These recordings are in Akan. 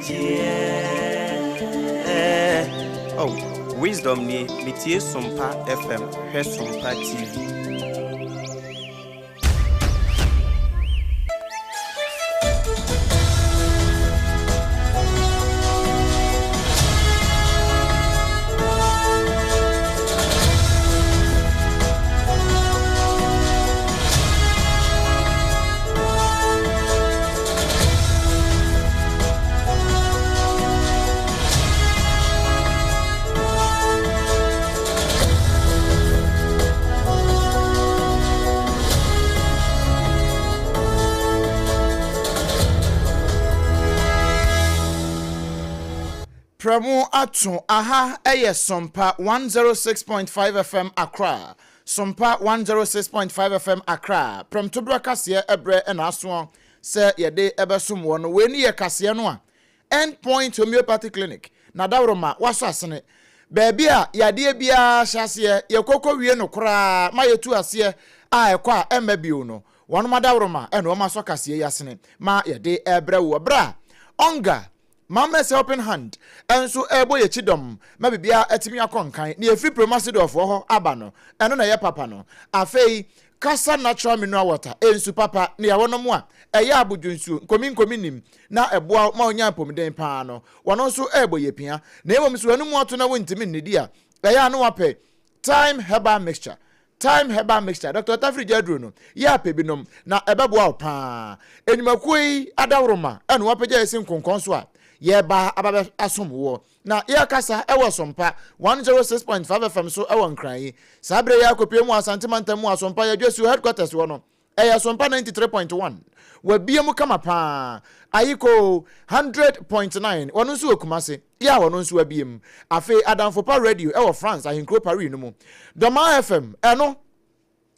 anigyeɛ. Oh, Wisdom nie, metie Sompa FM, hwɛ Sompa TV. Prɛmo ato aha ɛyɛ Sompa 106.5 FM Accra. Sompa 106.5 FM Accra. Prɛmtoberɛ kaseɛ ɛbrɛ ɛna asoɔ sɛ yɛde ɛbɛsom wɔ no. Wei ne yɛ kaseɛ no a End Point Homeopathy Clinic na dawuroma wasɔ asene. Baabi a yadeɛ biara hyɛ aseɛ, yɛkɔ kɔwie no koraa ma yɛtu aseɛ a ɛkɔ a ɛmma bio no, wɔnom adaworoma na wɔn asɔ kaseɛ yi asene ma yɛde rebrɛ wo. Ɛberɛ a Onga, Mama's Helping Hand, nso rebɔ yɛn akyi dɔm ma biribiara atumi akɔ nkan na yɛfiri Promasidorfoɔ hɔ aba no, ɛno na ɛyɛ papa no. Afei, Kasa Natural Mineral Water, nsu papa, nea wɔnom a ɛyɛ abodwo nsuo, nkominkomi nnim, na ɛboa wo ma wonya apɔmuden pa ara no, wɔn nso rebɔ yɛ pia. Na mmom sɛ w'anum ato na wontumi nnidi a, ɛyɛ a na woapɛ Thyme Herbal Mixture. Thyme Herbal Mixture, Dɔkta Tafiri gya aduro no, yɛ apɛ bi nom, na ɛbɛboa wo pa ara. Nnwumakuo yi adaworoma na wɔapagya asi nkonkɔn so a yɛreba aba abɛsom woɔ. Na yɛrekasa wɔ Sompa 106.5 FM so wɔ Nkran yi. Saa berɛ yi akɔpue mu wɔ Asante Mantam mu wɔ Asompa Yɛdwasuo Headquarters hɔ no, ɛyɛ Sompa 93.1. Wabue mu kama paa. Ayikoo 100.9, wɔno nso wɔ Kumase, yɛ a wɔno nso abue mu. Afei Adamfo Pa Radio wɔ France ahenkuro Paris no mu. Dɔmaa FM, ɛno.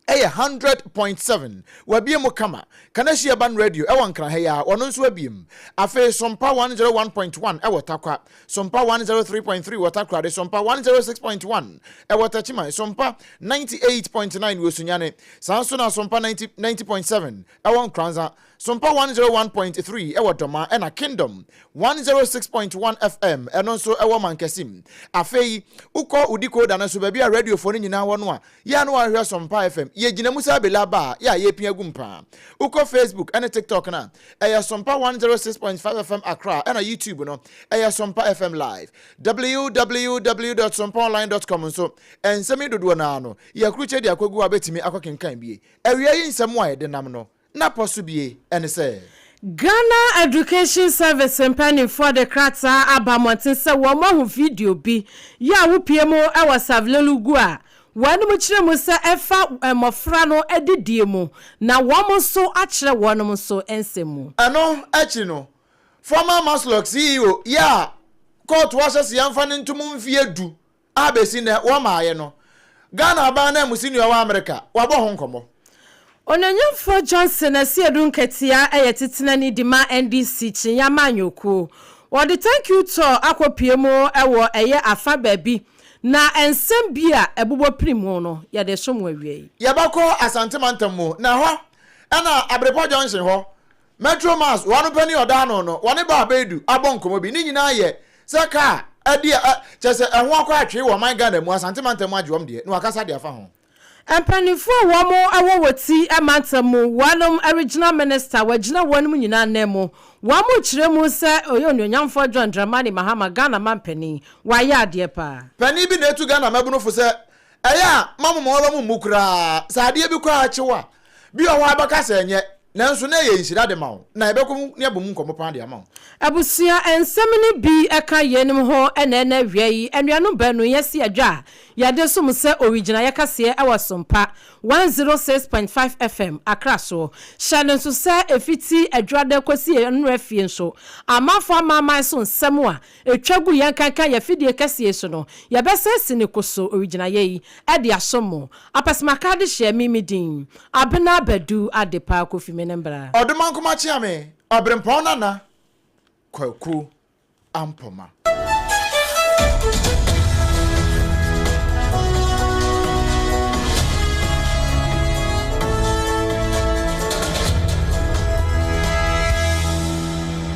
Ɛyɛ 100.7, wabue mu kama. Kanahyi Urban Radio ɛwɔ Nkran ha yi ara, wɔno nso abue mu. Afei Sompa 101.1 ɛwɔ Tarkwa, Sompa 103.3 wɔ Takoradi, Sompa 106.1 ɛwɔ Techiman, Sompa 98.9 wɔ Sunyani, saa nso na Sompa 90 90.7 ɛwɔ Nkoranza, Sompa 101.3 wɔ Dɔma ɛna Kingdom 106.1 FM ɛno nso ɛwɔ Mankasim. Afei wokɔ wo decoder no so baabi a radiofoɔ no nyinaa wɔ no a, yɛ a na wahwehwɛ Sompa FM. Yɛgyina mu saa bela ba a, yɛ a yɛpia gu mu paa. Wokɔ Facebook ɛne TikTok no a, ɛyɛ Sompa 106.5 FM Accra ɛna YouTube no ɛyɛ Sompa FM Live. www.sompaonline.com nso nsɛm yi dodoɔ no ara no yɛakrukyɛ de akɔgu hɔ a wobɛtumi akɔkenkan bie. Awia yi nsɛm a yɛde nam no N'apɔ so bie ne sɛ. Ghana Education Service mpaninfoɔ de krataa aba mmɔnten sɛ wɔn ahu video bi yɛ a wopie mu wɔ Savlelugu a wɔnom kyerɛ mu sɛ ɛfa mmɔfra no adidie mu na wɔn nso akyerɛ wɔnom nso nsɛm mu. Ɛno akyiri no, former MASLOC CEO yɛ a kɔɔto ahyɛ sɛ yɛmfa no ntom mfeɛ du A besi nnɛ wɔmmaeɛ no, Ghana aban ananmusini a ɔwɔ Amerika, wabɔ ho nkɔmmɔ. Onuonyamfoɔ Johnson Asiedu Nketia yɛ titenani de ma NDC Kyineɛ Amanyɔkuo. Wɔde Thank you tour akɔpue mu wɔ ɛyɛ afa baabi na nsɛm bi a ɛbobɔ pirim ho no yɛde resom wo awiei. Yɛbɛkɔ Asante mantam mu na ɛhɔ na Abrepɔ Junction hɔ Metro Mass wɔ ano panin a ɔda ano no, wɔne Baa Baidu abɔ nkɔmmɔ bi. Ne nyinaa yɛ sɛ kaa adi a kyerɛ sɛ ɛho akɔ atwee wɔ ɔman Ghana mu, Asante mantam mu agye wɔn deɛ, na wɔakasa de afa ho. Mpanimfoɔ a wɔn wɔ wɔ ti mantam mu, wɔnom regyina Minister, wɔagyina wɔnom nyinaa nan mu, wɔn rekyerɛ mu sɛ ɔyɛ Onuonyamfoɔ John Dramani Mahama, Ghana manpanin, wayɛ adeɛ paa. Panin bi na atu Ghana mmabunu fo sɛ Ɛyɛ a ma mo aba mu mmu koraa. Sɛ adeɛ bi koraa kye wo a, bi wɔ hɔ a wobɛka sɛ ɛnyɛ, nanso na ɛyɛ nhyira de ma wo, na yɛbɛkɔ mu na yɛabɔ mu nkɔmmɔ paa de ama wo. Abusua nsɛm no bi ka yeinom ho na ɛnnɛ awia yi anuanom baanu yi asi adwa a yɛde som sɛ owigyinaeɛ kaseɛ wɔ Sompa 106.5 FM, Accra soɔ. Hyɛ no nso sɛ ɛfiti Adwuada kɔsi nnora fie nso, amanfoɔ amanaman so nsɛm a Etwa gu yɛn kankan yɛn afidie kɛseɛ yi so no, yɛbɛsan asi ne koso owigyinaeɛ yi de asom mo. Apɛsɛmaka adehyeɛ me me din, Abena Badu Adepa Kofi me ne mbra. Ɔdomankoma Kyeame, Ɔberempɔn Nana Kwaku Ampoma.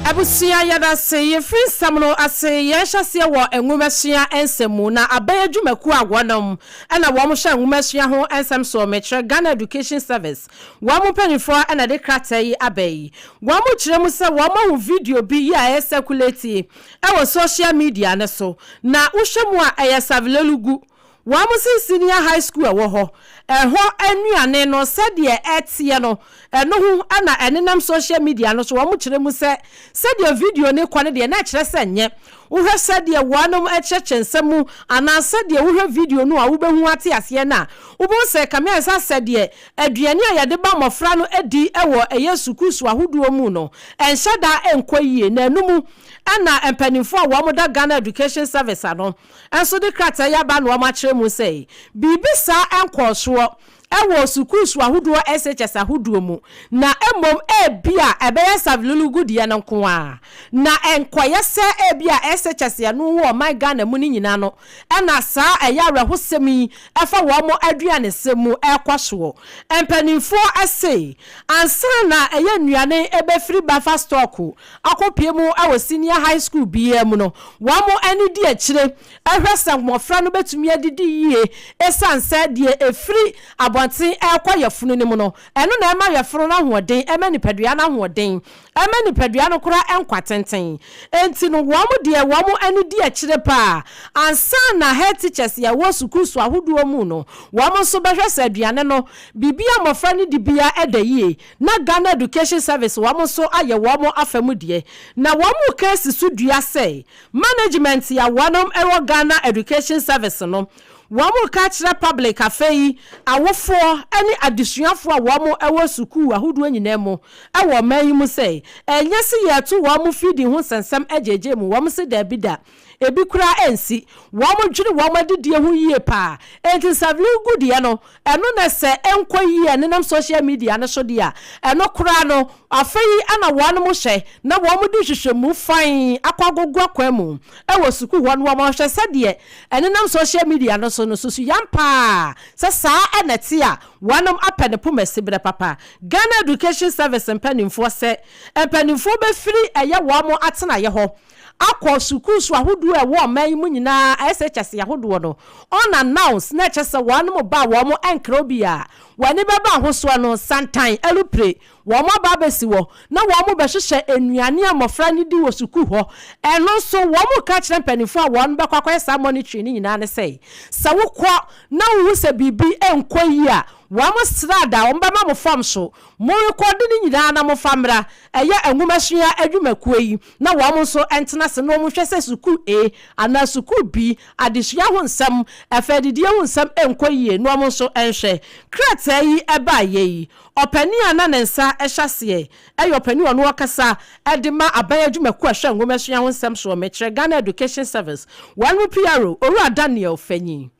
Abusua yɛdase yɛfiri nsɛm no ase yɛn hyɛseɛ wɔ nwomasua nsɛm mu na aban adwumakuo a wɔnom ɛna wɔn hwɛ nwomasua ho nsɛm soɔ mekyerɛ Ghana Education Service wɔn mpanimfoɔ ɛna de krataa yi aba yi. Wɔn kyerɛ mu sɛ wɔn ahu video bi yi a ɛyɛ circulate ɛwɔ social media ne so na wohwɛ mu a ɛyɛ Savelugu wɔn si senior high school ɛwɔ hɔ ɛhɔ nnuane no sɛdeɛ ɛteɛ no ɛno ho ɛna ɛnenam social media no so. Wɔn kyerɛ mu sɛ sɛdeɛ video ne kɔ no deɛ na ɛkyerɛ sɛ nyɛ wohwɛ sɛdeɛ wɔnom ɛkyerɛkyerɛ nsɛm mu anaa sɛdeɛ wohwɛ video no a wobɛhu ate aseɛ no a wobɛhu sɛ kamea sɛ sɛdeɛ aduane a yɛde ba mmɔfra no adi ɛwɔ ɛyɛ sukuusu ahodoɔ mu no ɛnhyɛ da ɛnkɔ yie. Na ɛno mu ɛna mpanimfoɔ a wɔn da Ghana Education Service ano nso de krataa yi aba na wɔn akyerɛ mu sɛ biribi saa ɛnkɔɔ soɔ ɛwɔ sukuusu ahodoɔ SHS ahodoɔ mu na mmom ebi a ɛbɛyɛ Savelugu deɛ no nko a na nkɔyɛ sɛ ebi a SHS ɛno wɔ ɔman Ghana mu no nyinaa no ɛna saa ɛyɛ awerɛhosɛm yi ɛfa wɔn aduane sɛm mu ɛrekɔ soɔ. Mpanimfoɔ ɛse ansa na ɛyɛ nnuane ɛbɛfiri buffer stock akɔpie mu ɛwɔ senior high school biara mu no, wɔn ani di akyire ɛhwɛ sɛ mmɔfra no bɛtumi adidi yie ɛsiane sɛ deɛ ɛfiri abɔnten ɛrekɔ yɛfunu no mu no ɛno na ɛma yɛfunu no ahoɔden, ɛma nipadua no ahoɔden, ɛma nipadua no koraa nkwa tenten. Enti no wɔn deɛ wɔn ani di akyire paa ansa na head teachers yɛwɔ sukuu so ahodoɔ mu no wɔn nso bɛhwɛ sɛ aduane no biribi a mmɔfra no di bia ɛda yie na Ghana Education Service wɔn nso ayɛ wɔn afa mu deɛ. Na wɔn mu ka si so dua sɛ management yɛ wɔnom ɛwɔ Ghana Education Service no wɔn mu ka kyerɛ public afei awofoɔ ne adesuafoɔ a wɔn ɛwɔ sukuu ahodoɔ nyinaa mu ɛwɔ ɔman yi mu sɛ ɛnyɛ sɛ yɛto wɔn mu feeding ho nsɛnsɛm agyegye mu. Wɔn sɛ daabi da ebi koraa ɛnsi wɔn dwene wɔn adidie ho yie paa. Enti Savelugu deɛ no ɛno na sɛ ɛnkɔ yie nenam social media no so deɛ a ɛno koraa no afei ɛna wɔn mo hyɛ na wɔn de hwehwɛmu fan akɔ agogo akwan mu ɛwɔ sukuu hɔ no wɔn ahwɛ sɛdeɛ ɛnenam social media no so no soso yam paa sɛ saa ɛna te a wɔnom apɛ ne poma si berɛ papa. Ghana Education Service mpanimfoɔ sɛ mpanimfoɔ bɛfiri ɛyɛ wɔn mo atenaeɛ hɔ akɔ sukuu so ahodoɔ a ɛwɔ ɔman yi mu nyinaa SHS ahodoɔ no unannounced na ɛkyɛ sɛ wɔn mo ba wɔn nkra obi a wɔn ani bɛba ahosoɔ no santan alupre wɔn aba abɛsi wɔ na wɔn bɛhyehyɛ nnuane a mmɔfra no di wɔ sukuu hɔ. Ɛno nso wɔn ka kyerɛ mpanimfoɔ a wɔn bɛkɔ akɔyɛ saa monitoring no nyinaa ne sɛ sɛ wokɔ na wohu sɛ biribi nkɔ yie a wɔn srada wɔn bɛma mo fam so mo rekɔde ne nyinaa na mofa mmra ɛyɛ nwomasua adwumakuo yi na wɔn nso ntena se na wɔn hwɛ sɛ sukuu A anaa sukuu B adesua ho nsɛm ɛfɛ adidie ho nsɛm nkɔ yie na wɔn nso nhwɛ. Krataa yi ɛbaa yɛ yi ɔpanin a na ne nsa ɛhyɛ aseɛ ɛyɛ ɔpanin ɔno ɔkasa ɛde ma aban adwumakuo a ɛhwɛ nwomasua ho nsɛm soɔ mekyerɛ Ghana Education Service wɔn mu PRO Owura Daniel Fenyi.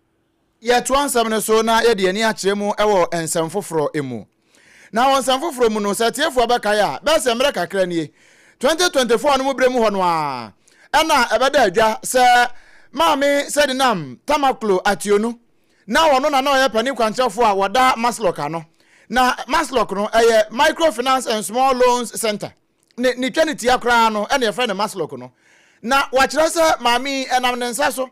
Yɛtoa nsɛm no so na yɛde ani akyerɛ mu ɛwɔ nsɛm foforɔ mu. Na wɔ nsɛm foforɔ mu no sɛ tiefoɔ bɛkae a bɛyɛ sɛ mmerɛ kakra nie 2024 no mu berɛ mu hɔ no a ɛna ɛbɛda adwa sɛ maame Sedinam Tamaklo Ationu na ɔno na na ɔyɛ panin kwankyerɛfoɔ a wɔda MASLOC ano. Na MASLOC no ɛyɛ Microfinance and Small Loans Center ne ne twa ne tia koraa no ɛna yɛfrɛ no MASLOC no. Na wakyerɛ sɛ maame yi ɛnam ne nsa so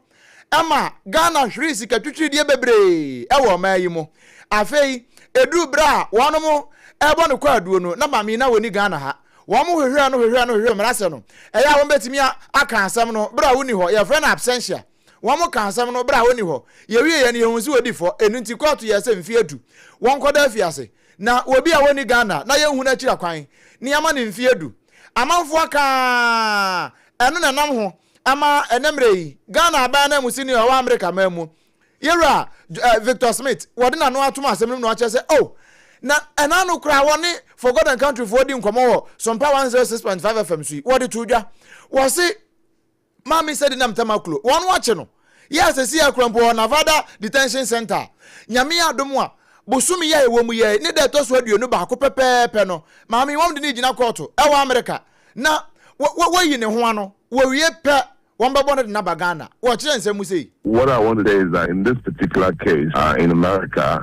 ɛma Ghana hwere sika twitwiridie bebree ɛwɔ ɔman yi mu. Afei eduru berɛ a wɔn ɛbɔ no kɔ aduo no na maame yi na wɔni Ghana ha. Wɔn hwehwɛ no hwehwɛ no hwehwɛ mmara sɛ no ɛyɛ a wɔn bɛtumi aka asɛm no berɛ a wɔni hɔ yɛfrɛ no absentia. Wɔn ka asɛm no berɛ a wɔni hɔ. Yɛwie yɛn yɛhu sɛ wɔdi fɔ ɛnu nti kɔɔto yɛ sɛ mfeɛ 10 wɔn kɔda afiase. Na obi a wɔni Ghana na yɛnhu no akyiri akwan ne ama no mfeɛ 10 amanfoɔ kaa ɛno na nam ho ama ɛnɛ mmerɛ yi Ghana aban no amusini a ɔwɔ Amerika man mu yɛwura Victor Smith wɔde n'ano atom asɛm no mu na wakyerɛ sɛ oh na ɛna no koraa wɔne For God and Country foɔ di nkɔmmɔ wɔ Sompa 106.5 FM so yi wɔde to dwa wɔse maame Sedinam Tamaklo wɔn wakye no yɛ asɛsi akora mpo wɔ Nevada Detention Center. Nyame adom a bosome yi a ɛwɔ mu yɛ ne da ɛtɔ so 21 pɛpɛɛpɛ no maame wɔn de ne gyina kɔɔto ɛwɔ Amerika na wɔyi ne ho ano wɔwie pɛ. Wɔbɛbɔ no de no aba Ghana. Wɔkyerɛ nsɛm mu sei. What I want to say is that in this particular case in America,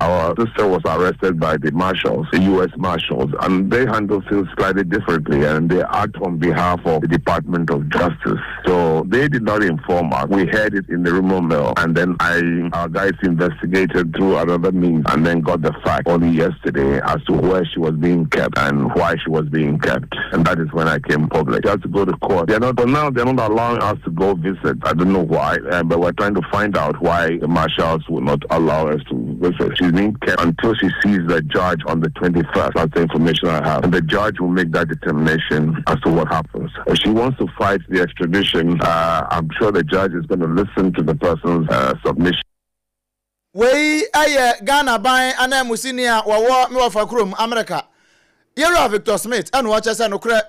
our sister was arrested by the marshals, the U.S. Marshals, and they handle things slightly differently and they act on behalf of the Department of Justice. So they did not inform us. We heard it in the rumor mill, and then I, our guys investigated through another means and then got the fact only yesterday as to where she was being kept and why she was being kept. And that is when I came public. She had to go to court. They're not, but now they're not allowing us to go visit. I don't know why, but we're trying to find out why the marshals will not allow us to visit. She's being kept until she sees the judge on the 21st. That's the information I have. And the judge will make that determination as to what happens. If she wants to fight the extradition, I'm sure the judge is going to listen to the person's submission. Wei yɛ Ghana ban ananmusini a wɔwɔ me wɔfa kurom Amerika, Yɛwura Victor Smith ɛna ɔkyɛ sɛ nokorɛ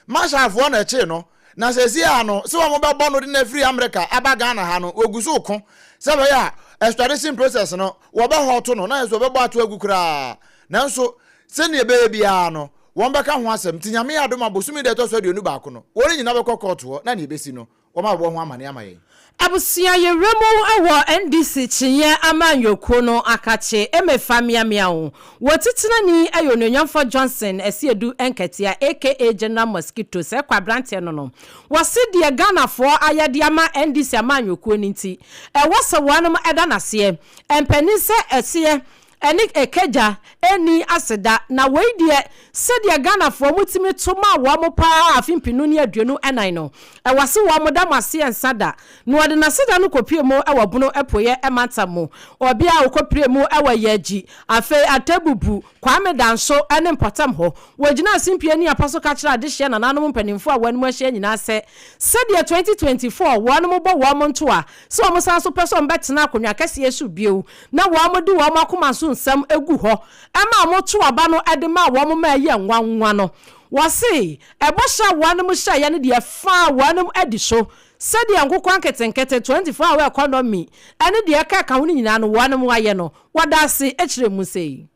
Marshalfoɔ na ɛkyee no na seesei ara no sɛ wɔn bɛbɔ no de no afiri Amerika aba Ghana ha no wɔgu so reko sɛ ɛbɛyɛ a extradition process no wɔbɛ hɔɔto no na ayɛ sɛ wɔbɛbɔ ato agu koraa nanso sɛnea ɛbɛyɛ biara no wɔn bɛka ho asɛm nti Nyame yɛ adom a bosome da ɛtɔ so 21 no wɔn nyinaa bɛkɔ kɔɔto hɔ na nea ɛbɛsi no Wɔn a wɔbɔ ho amane ama yɛn. Abusua yɛwura mu wɔ NDC kyinyɛ amanyɔkuo no akakye emefa miamia o wɔ titenani ɛyɛ onuonyamfoɔ Johnson Asiedu Nkatia aka General Mosquito sɛ kɔ abranteɛ no no wɔse deɛ Ghanafoɔ ayɛ de ama NDC amanyɔkuo no nti ɛwɔ sɛ wɔnom ɛda naseɛ mpanin sɛ ɛseɛ ɛne ɛkagya ɛnni aseda na wei deɛ sɛdeɛ Ghanafoɔ mo tumi to maa wɔn paa afe 2024 no ɛwɔ se wɔn da mo aseɛ nsa da na ɔde naseda no kɔpue mu wɔ Bono apueɛ mantam mu ɔbea a ɔkɔpue mu wɔ Yagyi afei Atebubu Kwame Danso ne mpɔtam hɔ wɔgyinaa simpie ne apa so ka kyerɛɛ adehyeɛ nananom mpanimfoɔ a wɔn ahyia nyinaa sɛ sɛdeɛ 2024 wɔn bɔ wɔn ntoa sɛ wɔn san so pɛ sɛ wɔn bɛtena akonwa kɛseɛ so bio na wɔde wɔn akoma so nsɛm gu hɔ ma wɔto aba no de ma wɔn ma ɛyɛ nwanwa no. Wɔse, Ɛbɔhyɛ a wɔnom hyɛeɛ no deɛ faa wɔnom adi so, sɛdeɛ nkokɔ nketenkete, 24 hour economy, ne deɛ ɛkeka ho no nyinaa no wɔnom ayɛ no. Wɔda ase kyerɛ mu sei.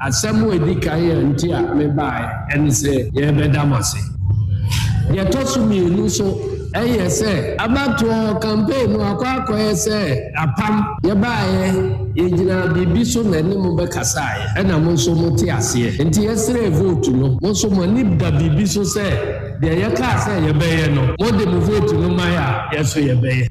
Asɛm a ɛdi kan a nti a mebaeɛ ne sɛ yɛrebɛda mo ase. Deɛ ɛtɔ so mmienu nso yɛ sɛ abatoɔ campaign no akɔ akɔyɛ sɛ apam. Yɛbaeɛ, yɛgyinaa biribi so na ɛne mo bɛkasaeɛ ɛna mo nso mote aseɛ. Nti yɛsrɛɛ vote no, mo nso mo ani da biribi so sɛ deɛ yɛkaa sɛ yɛbɛyɛ no, mode mo vote no mae a, yɛn nso yɛbɛyɛ.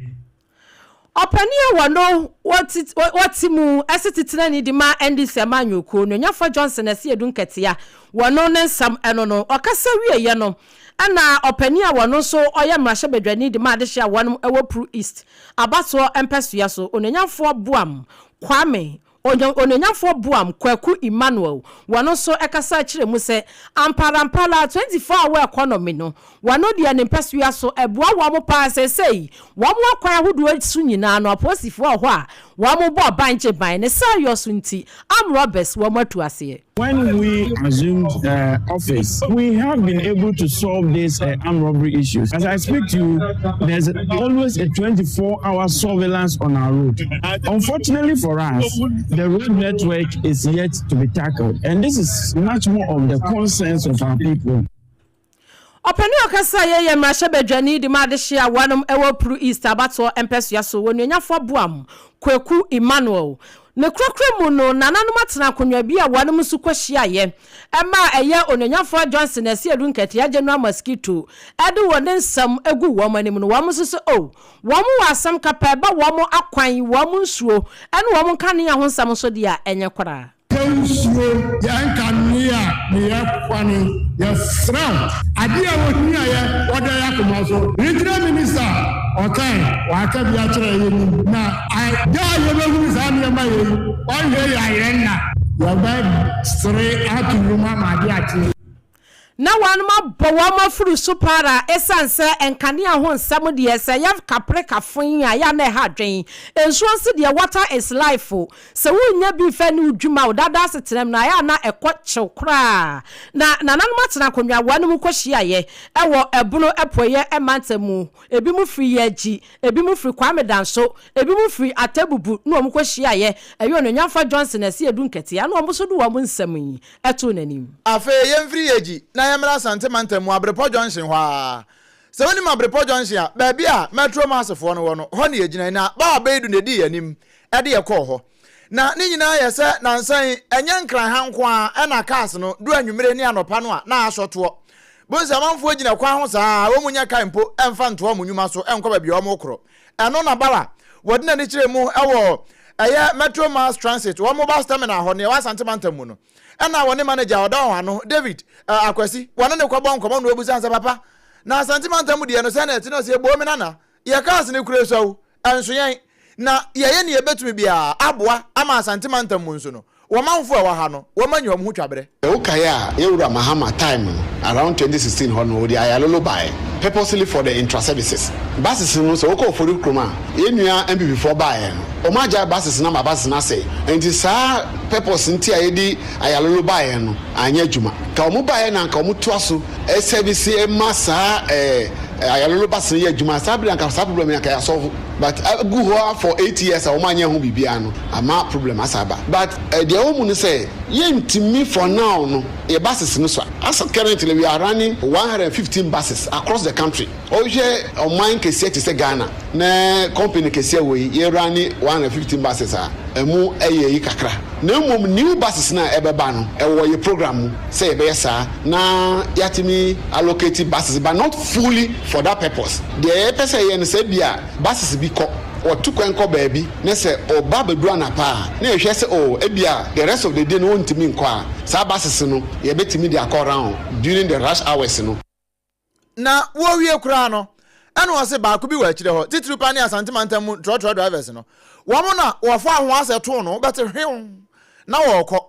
Ɔpanin a wɔno wɔte mu se titenani de ma NDC amanyɔkuo no, Nyafoɔ Johnson Asiedu Nkɛtea, wɔno ne nsɛm ɛno no. Ɔkasa wieɛ no, ɛna ɔpanin a wɔno nso ɔyɛ mmarahyɛbadwani de ma adehyeɛ a wɔnom wɔ Pru East abatoɔ mpɛsoa so, Onuonyamfoɔ Boam Kwame Onuonyamfoɔ Boam Kwaku Emmanuel, wɔno nso kasa kyerɛ mu sɛ, amparampara 24 hour economy no, wɔno deɛ ne mpɛsoa so ɛboa wɔn paa seesei wɔn akwan ahodoɔ so nyinaa no apolisifoɔ wɔ hɔ a wɔn bɔ ban gye ban, ne saayɔ so nti armed robbers wɔn atu aseɛ. When we assumed uh, office, we have been able to solve these uh, armed robbery issues. As I speak to you, there's always a 24-hour surveillance on our road. Unfortunately for us, the road network is yet to be tackled, and this is much more of the concerns of our people. Ɔpanin a ɔkasaeɛ yɛ mmarahyɛbadwani de ma adehyeɛ a wɔnom wɔ Pru East abatoɔ mpɛsoa so wɔ Onuonyafoɔ Boam Kwaku Emmanuel. Ne korakora mu no, nananom atena akonnwa bi a wɔnom nso kɔhyiaeɛ ma ɛyɛ Onuonyafoɔ Johnson Asiedu Nketia General Mosquito de wɔ ne nsɛm gu wɔn anim no, wɔn nso sɛ oh, wɔn wɔ asɛm ka pɛ ɛba wɔn akwan, wɔn nsuo ne wɔn nkanea ho nsɛm nso deɛ a ɛnyɛ koraa. Yɛ nsuo, yɛ nkanea ne yɛ kwane, yɛsrɛ wo, adeɛ a wohia yɛ wɔda yɛ akoma so. Regional Minister ɔkae, waka bi akyerɛ yɛ nim, na da a yɛbɛhunu saa nneɛma yei, ɔnhwɛ yɛ ayerɛ nna. Yɛbɛsere ato nnwom ama adeɛ akye. Na wɔnom abɔ wɔn afuru so paara esiane sɛ nkanea ho nsɛm deɛ sɛ ɛyɛ kapre kafoe a ɛyɛ a na ɛha adwen. Nsuo nso deɛ water is life sɛ wonnya bi mfa nni wo dwuma wo daadaa asetenam no a ɛyɛ a na ɛkɔ kyew koraa. Na nananom atena akonnwa wɔnom kɔhyiaeɛ wɔ ɛbono apueɛ mantam mu. Ebinom firi Yɛgyi, ebinom firi Kwame Danso, ebinom firi Atebubu na wɔn kɔhyiaeɛ. Ɛyɛ Onuonyamfoɔ Johnson Asiedu Nketea na wɔn nso de wɔn nsɛm yi too n'anim. Afei yɛmfiri Yeji na yɛmmra Asante mantam mu Abrepɔ Junction hɔ ara. Sɛ wonim Abrepɔ Junction a, baabi a Metro Mass foɔ no wɔ no, hɔ na yɛgyina yi, na Bawa Beidu na ɛdii yɛn anim de yɛn kɔɔ hɔ. Na ne nyinaa yɛ sɛ nansa yi, ɛnyɛ Nkran ha nko ara na cars no du anwummere ne anɔpa no a na asɔ toɔ. Bohu sɛ amanfoɔ gyina kwan ho saa ara, wɔn nyɛ car mpo mfa ntoa wɔn nnwuma so nkɔ baabi a wɔrekorɔ. Ɛno na Bawa wɔde n'ani kyerɛɛ mu wɔ ɛyɛ Metro Mass Transit, wɔn bus terminal hɔ, nea ɛwɔ Asante mantam mu no. Ɛna wɔne manager a ɔda wɔn ano, David eh, Akwasi, wɔne no kɔbɔ nkɔmmɔ na wɔbisa no sɛ, Papa, na Asante mantam mu deɛ no sɛn na ɛte? Na ɔse, Eboo me nana, yɛ cars no kura sua o, ɛnso yɛn, na yɛyɛ nea yɛbɛtumi biara aboa ama Asante mantam mu nso no, wɔn manfoɔ a ɛwɔ ha no, wɔanya wɔn ho twaberɛ. Sɛ wokae a, yɛn wura Mahama time no, around 2016 hɔ no, wɔde Ayalolo baeɛ, purposely for the intra-services. Buses no, sɛ wokɔ Ofori kurom a, yɛn nua NPP foɔ baeɛ no, wɔn agyae buses no ama buses no asɛe. Nti saa purpose nti a yɛde Ayalolo baeɛ no anyɛ adwuma. Nka wɔn baeɛ na anka wɔn toa so service ma saa eh, Ayalolo buses no yɛ adwuma a, saa bere anka saa problem yi anka yɛasɔlve. But agu hɔ ara for 8 years a wɔn anyɛ ho biribiara no, ama problem asa aba. But eh, deɛ ɛwɔ mu ne sɛ, yɛntumi for now no, yɛ buses no sua. As at currently, we are running 115 buses across the country. Wohwɛ ɔman kɛseɛ te sɛ Ghana na company kɛseɛ wɔ yi, yɛ running 115 buses a, ɛmu ɛyɛ yi kakra. Na mmom new buses no a ɛbɛba no, ɛwɔ yɛ program mu sɛ yɛbɛyɛ saa na yɛatumi allocate buses, but not fully for that purpose. Deɛ yɛpɛ sɛ yɛyɛ no sɛ ebia buses bi kɔ, wɔtu kwan kɔ baabi na sɛ ɔba bɛduru anapa a, na yɛhwɛ sɛ oh, ebia the rest of the day no wɔntumi nkɔ a, saa buses no yɛbɛtumi de akɔ round during the rush hours no. Na wɔwie koraa no, ɛna ɔse baako bi wɔ akyire hɔ, titiriw paa ne Asante mantam mu trɔtrɔ drivers no, wɔn na wɔfa ho asɛ too no, wobɛte hwew na wɔrekɔ.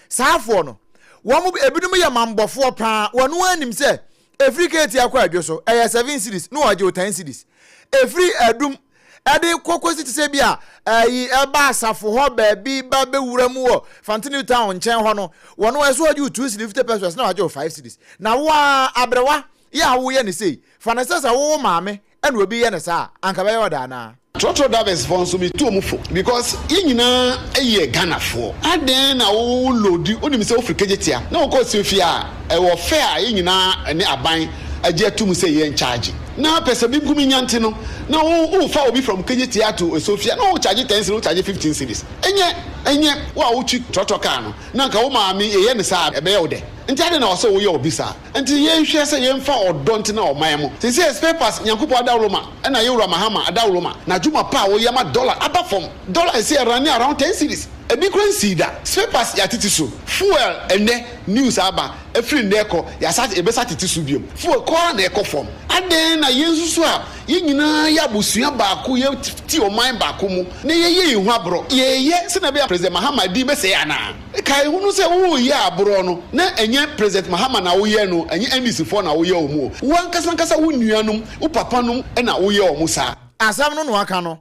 Saafoɔ no, wɔn ebinom yɛ mambɔfoɔ paa, wɔn ara nim sɛ ɛfiri Keeti akɔ Adwo so, ɛyɛ 7 cedis, na wɔgye wo 10 cedis. Ɛfiri Adum ɛde kɔ kɔsi te sɛ bi a ɛyi ɛba asafo hɔ baabi ba bɛwura mu wɔ Fante New Town nkyɛn hɔ no, wɔn ɛso wɔgye wo 2 cedis 50 pesewas na wɔagye wo 5 cedis. Na wo a aberewa yɛ a woyɛ ne sei, fa ne sɛ wowo maame ɛna obi yɛ ne saa, anka bɛyɛ ɔda anaa? Trɔtrɔ drivers foɔ nso, metu ɔmo fo because yɛn nyinaa yɛ Ghanafoɔ. Adɛn na wo load, wonim sɛ wofiri Kejetia na wokɔ Siofie a, ɛwɔ fare a yɛn nyinaa ne aban agye atum sɛ yɛn charge, na pɛ sɛ bi nkumi nya nti no na wo wofa obi from Kejetia to Esofia na wo charge 10 cedis, wo charge 15 cedis. Ɛnyɛ wo a wotwi trɔtrɔ car no na nka wo maame yɛyɛ ne saa, ɛbɛyɛ wo dɛ? Nti adɛn na ɔsɛ woyɛ obi saa? Nti yɛnhwɛ sɛ yɛmfa ɔdɔ nti na ɔman mu te sɛ spare parts. Nyankopɔn adawoloma ɛna yɛwura Mahama adawoloma na adwuma pa a wɔyɛ ama dollar aba fam. Dollar ɛsɛ ɛrane around 10 cedis, ebi kora nsii da. Spare parts yɛatete so, fuel ɛnɛ news aba, ɛfiri nnɛ kɔ yɛasa yɛbɛsa tete so biom. Fuel kɔa na ɛkɔ fam. Adɛn na yɛn nso so a yɛn nyinaa yɛ abusua baako, yɛti ɔman baako mu na yɛyɛ yɛn ho aborɔ, yɛyɛ sɛnea ɛbɛyɛ President Mahama din bɛsɛe anaa? Kae hunu sɛ woyɛ aborɔ no na ɛnyɛ President Mahama na woyɛ no, ɛnyɛ NDC foɔ na woyɛ wɔn o, wo ankasa ankasa wo nuanom, wo papa nom na woyɛ wɔn saa. Asɛm no na waka no.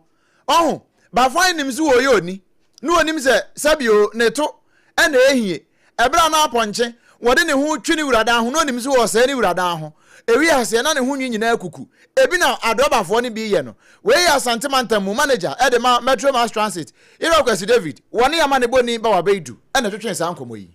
Ɔho, Bafan nim sɛ wɔyɛ oni, na onim sɛ sɛbio ne to ɛna ehie. Ɛberɛ a na apɔnkye wɔde ne ho twi ne wuradan ho, na onim sɛ wɔsɛe ne wuradan ho. Ewi aseɛ na ne ho nwi nyinaa kuku. Ebi na adrɔbafoɔ no bi yɛ no. Wei yɛ Asante mantam mu manager ɛde ma Metro Mass Transit, Ira Kwasi David, wɔne amanebɔni Bawa Beidu ɛna ɛtwetwee saa nkɔmmɔ yi.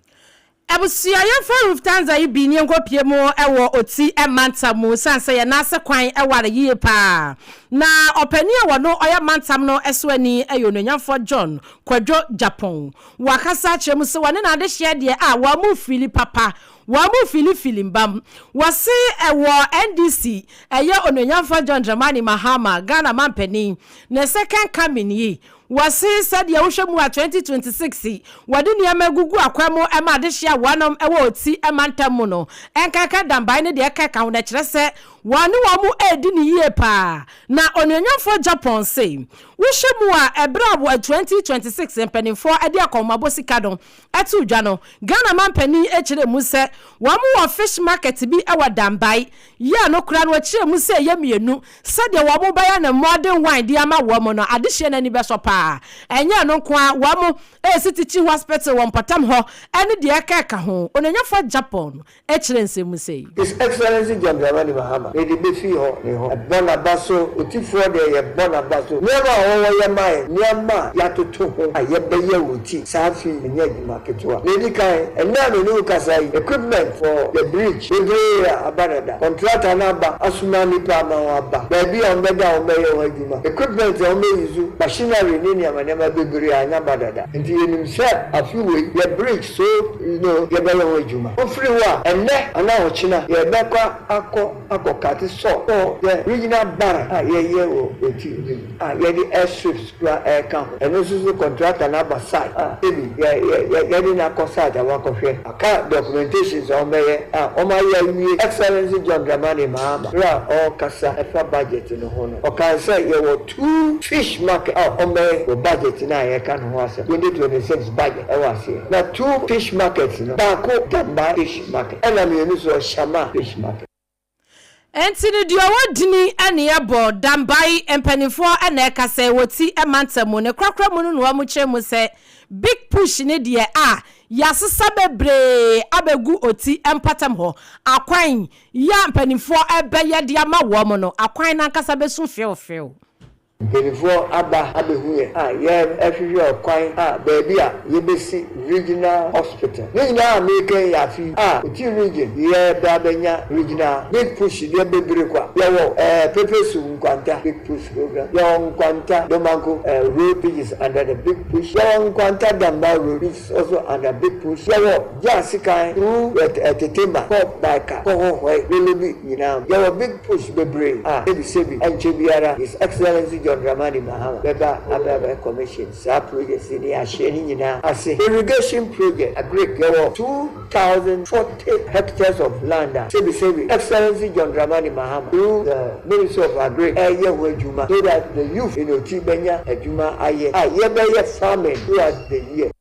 Abusua, yɛmfa Lufthansa yi bi ne yɛnkɔpie mu wɔ Oti mantam mu, sane sɛ yɛn ase kwan ware yie paa. Na ɔpanin a wɔno ɔyɛ mantam no so ani yɛ Onuonyamfoɔ John Kwadwo Gyapong. Wakasa akyerɛ mu sɛ wɔne n'adehyeɛ deɛ a wɔn mu fili papa, wɔn mu filifili mbam. Wɔse ɛwɔ NDC, ɛyɛ Onuonyamfoɔ John Dramani Mahama, Ghana mampanin, ne second coming yi. Wɔse sɛdeɛ wohwɛ mu a 2026 yi, wɔde nneɛma agugu akwan mu ma adehyeɛ a wɔnom wɔ Oti mantam mu no, ɛnkanka Dambae ne deɛ ɛkeka ho no, kyerɛ sɛ wɔn ne wɔn mu redi no yie paa. Na Onuonyamfoɔ Gyapong se wohwɛ mu a, ɛberɛ a wɔ 2026 mpanimfoɔ de akɔnmabɔ sika no ɛto dwa no, Ghana mampanin kyerɛ mu sɛ wɔn wɔ fish market bi wɔ Dambae yɛ no koraa no, wɔkyerɛ mu sɛ ɛyɛ mmienu sɛdeɛ wɔn bɛyɛ no modern wine de ama wɔn no, adehyeɛ no ani bɛsɔ paa. Ɛnyɛ no nko a, wɔn ɛresi teaching hospital wɔ mpɔtam hɔ ɛne deɛ ɛkeka ho. Onuonyamfoɔ Gyapong kyerɛ nsɛm mu sei. His Excellency John Dramani Mahama. Mahama mede bɛfiri hɔ ne hɔ. Ɛbɔ n'aba so, Otifoɔ deɛ yɛbɔ n'aba so. Nneɛma a ɔwɔ yɛ ma yɛn, nneɛma a yɛatoto ho a yɛbɛyɛ wɔ ti saa afe yi ɛnyɛ adwuma ketewa. Nea ɛdi kan, ɛnnɛ a me ne wo kasa yi, equipment for the bridge bebree a aba dada. Contractor no aba asoma nnipa ama wɔaba baabi a wɔbɛda a wɔbɛyɛ ho adwuma. Equipment a wɔbɛ use, machinery ne nneɛma nneɛma bebree a anya ba dada. Nti yɛnim sɛ afe wei yɛ bridge so no yɛbɛyɛ ho adwuma. Wofiri hɔ a, ɛnnɛ anaa ɔkyena yɛbɛkɔ akɔ akɔ cut sɔ wɔ yɛn regional bank a yɛyɛ wɔ Oti no mu a yɛde airstrips koraa ɛreka ho. Ɛno nso so contractor no aba site a ebi yɛ yɛ yɛde no akɔ site a wakɔhwɛ. Aka documentations a wɔbɛyɛ a wɔayɛ awie. Excellency John Dramani Mahama berɛ a ɔrekasa ɛfa budget no ho no, ɔkae sɛ yɛwɔ two fish market a wɔbɛyɛ wɔ budget no a yɛreka no ho asɛm, 2026 budget ɛwɔ aseɛ. Na two fish markets no, baako Dambai fish market ɛna mmienu nso Shama fish market. Enti no deɛ ɔwɔ dini ne ɛbɔ, Dambai mpaninfoɔ na ɛka sɛ wɔ ti mantam mu. Ne korakora mu no na wɔn kyerɛ mu sɛ Big Push ne deɛ a yasesa bebree abɛgu Oti mpatam hɔ. Akwan yi a mpaninfoɔ bɛyɛ de ama wɔn no, akwan no ankasa bɛsu few few. Mpanimfoɔ aba abɛhu yɛn a yɛrehwehwɛ ɔkwan a baabi a yɛbɛsi regional hospital. Ne nyinaa a mereka yi yɛ afe yi a Oti region yɛreba abɛnya regional big push deɛ bebree kwa. Yɛwɔ eh, Pepesu Nkwanta big push program, yɛwɔ Nkwanta Domanko eh, road which is under the big push, yɛwɔ Nkwanta Damba road which is also under big push, yɛwɔ Gyaasikan through eh, Tetema kɔ Baika kɔ Hohoe Lolobi nyinaa yɛwɔ big push bebree a sebi sebi ɛnkyɛ biara His Excellency John Dramani Mahama bɛba abɛ abɛ commission saa projects yi ne yɛahyɛ ne nyinaa ase. Irrigation project agric yɛwɔ 2040 hectares of land a sebi sebi Excellency John Dramani Mahama through the Ministry of Agric ɛreyɛ ho adwuma so that the youth in Oti bɛnya adwuma ayɛ a yɛbɛyɛ farming throughout the year.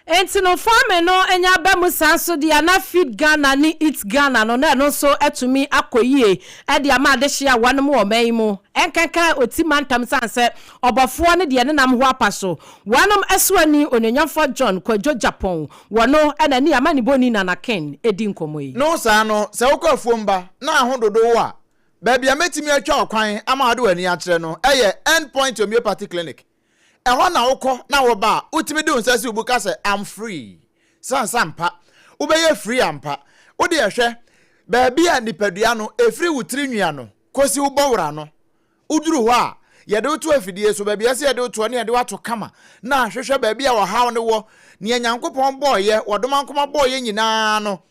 Enti no farming no nya ba mu saa nso deɛ a na Feed Ghana ne Eat Ghana no na ɛno nso atumi akɔ yie de ama adehyeɛ a wɔnom wɔ ɔman yi mu nkanka Oti mantam sane sɛ ɔbɔfoɔ ne deɛ nenam ho apa so wɔnom soani Onuonyamfoɔ John Kwadwo Gyapong wɔno na ne amanibɔni Nana Ken di nkɔmmɔ yi. No saa no, sɛ wokɔ afuom ba na aho dodo wo a, baabi a mɛtumi atwa ɔkwan ama wode w'ani akyerɛ no yɛ End Point Homeopathy Clinic. Ɛhɔ na wokɔ na woba a, wotumi de wo nsa si wo bo ka sɛ, I'm free. Sane sɛ ampa, wobɛyɛ free ampa. Wo deɛ hwɛ, baabi a nipadua no, ɛfiri wo tiri nwi ano kɔsi wo bɔwora ano, woduru hɔ a, yɛde wo to afidie so, baabi a ɛsɛ yɛde wo toɔ ne yɛde wo ato kama, na ahwehwɛ baabi a ɔhaw no wɔ, nea Nyankopɔn bɔɔyɛ, wɔdomankoma bɔɔyɛ nyinaa no,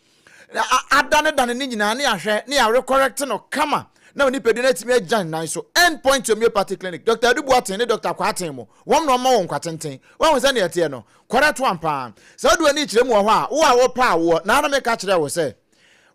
adanedane ne nyinaa ne ahwɛ ne arekɔrɛkte no kama na onipadua no atumi agyina ne nan so. End Point Homeopathy Clinic, Dr. Adu Boateng ne Dr. Kwarteng mo, wɔn na wɔma wɔn nkwa tenten. Woahu sɛnea ɛteɛ no? Kɔrɛto ampa ara. Sɛ wode w'ani kyerɛ mu wɔ hɔ a, wo a wopɛ awoɔ, na ara meka kyerɛɛ wo sɛ,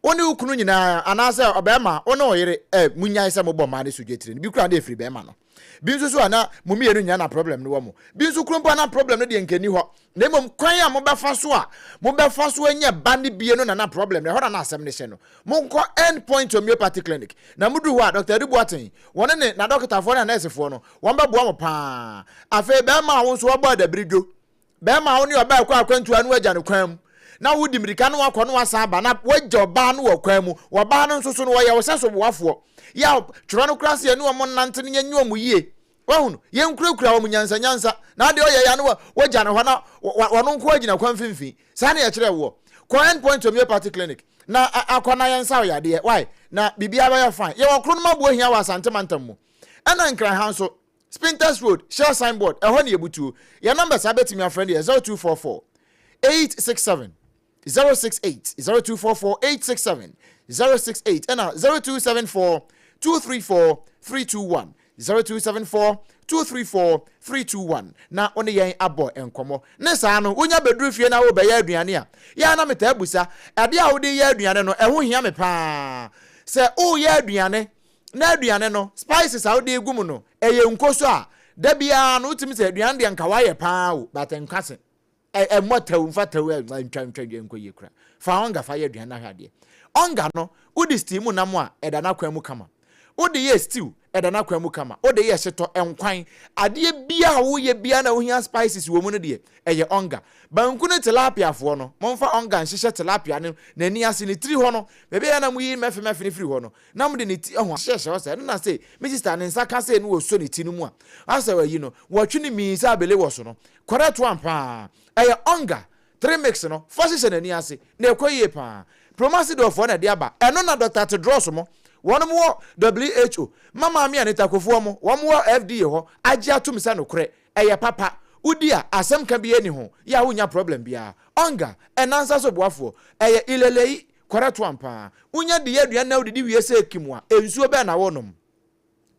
wo ne wo kunu nyinaa, anaasɛ ɔbarima, wo ne wo yere, eh, munnyae sɛ mobɔ mmaa no so dwetire no. Bi koraa na ɛfiri barima no. Bi nso so a na mo mmienu nyinaa na problem no wɔ mo. Bi nso kuro mpo a na problem no deɛ nka nni hɔ. Na mmom kwan a mobɛfa so a mobɛfa so anya ba no bie no na na problem no, ɛhɔ na na asɛm no hyɛ no. Monkɔ End Point Homeopathy Clinic. Na moduru hɔ a, Dr. Adu Boateng, wɔne ne n'adɔkotafoɔ ne anɛɛsefoɔ no, wɔbɛboa mo paa. Afei bɛrima a wo nso wabɔ adabiridwo, Bɛrima a wo ne ɔbaa rekɔ akwantu a na woagya no kwan mu, na wodi mmirika na woakɔ na woasan aba, na woagya ɔbaa no wɔ kwan mu. Ɔbaa no nso so no, ɔyɛ wo sɛ soboafoɔ. Yaw, twerɛ no koraa sɛ yɛne wɔn nnante na yɛnyɛ wɔn yie. Wahu no? Yɛnkurakura wɔn nyansanyansa. Na adeɛ ɔyɛ yɛ a na woagya no hɔ na ɔno nko agyina kwan mfimfini. Saa na yɛkyerɛ woɔ. Kɔ End Point Homeopathy Clinic na akɔ na yɛnsa wo yadeɛ. Why? Na biribiara bɛyɛ fine. Yɛwɔ Kronom Aboahia wɔ Asante mantam mu. Ɛna Nkran ha nso, Spintex Road, Shell signboard, ɛhɔ ne yɛbutuo. Yɛn numbers a bɛtumi afrɛ no yɛ 0244 867 068, 0244 867 068 ɛna 0274 234 321, 0274 234 321 na wo ne yɛn abɔ nkɔmmɔ. Ne saa no, wonya bɛduru fie na worebɛyɛ aduane a, yɛ a na metaa busa, adeɛ a wode reyɛ aduane no, ɛho hia me paa. Sɛ woreyɛ aduane Na aduane no, spices a wode gu mu no, ɛyɛ nko so a, da biara no wotumi sɛ aduane deɛ nka wayɛ paa o, but nka se. Ɛmmɔ tɛw, mfa tɛw ntwa ntwa nkɔ yie kora. Fa ɔnga fa yɛ aduane na hwɛ adeɛ. Ɔnga no, wode steam nam a, ɛda n'akwan mu kama. Wode yɛ stew, Ɛda n'akwan mu kama. Wode yɛ hyetɔ, nkwan, adeɛ biara a woyɛ biara na wohia spices wɔ mu no deɛ, ɛyɛ ɔnga. Banku ne tilapia foɔ no, momfa ɔnga nhyehyɛ tilapia no n'ani ase, ne tiri hɔ no, baabi a ɛyɛ a na moyi mɛfe mɛfe no firi hɔ no, na mode ne ti ho ahyehyɛ hɔ saa. Ɛno na sei, me sista ne nsa ka sei na wɔsɔ ne ti no mu a, asɛ ayi no, wɔtwe no mii sɛ abele wɔ so no. Correct one paa. Ɛyɛ ɔnga. Trimix no, fa hyehyɛ n'ani ase, na ɛkɔ yie paa. Promasidor foɔ na ɛde aba. Ɛno na Doctor Tedros mo, wɔnom wɔ WHO, ma Maame Anita Kofoɔ mo, wɔn wɔ FDA hɔ, agye atom sɛ nokorɛ, ɛyɛ papa. Wodi a, asɛm ka biara nni ho, yɛ a wonnya problem biara. Onga, ɛnansa so boafoɔ, ɛyɛ Ilelei, correct one paa. Wonya di yɛ aduane na wodidi wie sɛ kim a, nsuo bɛn na wonom?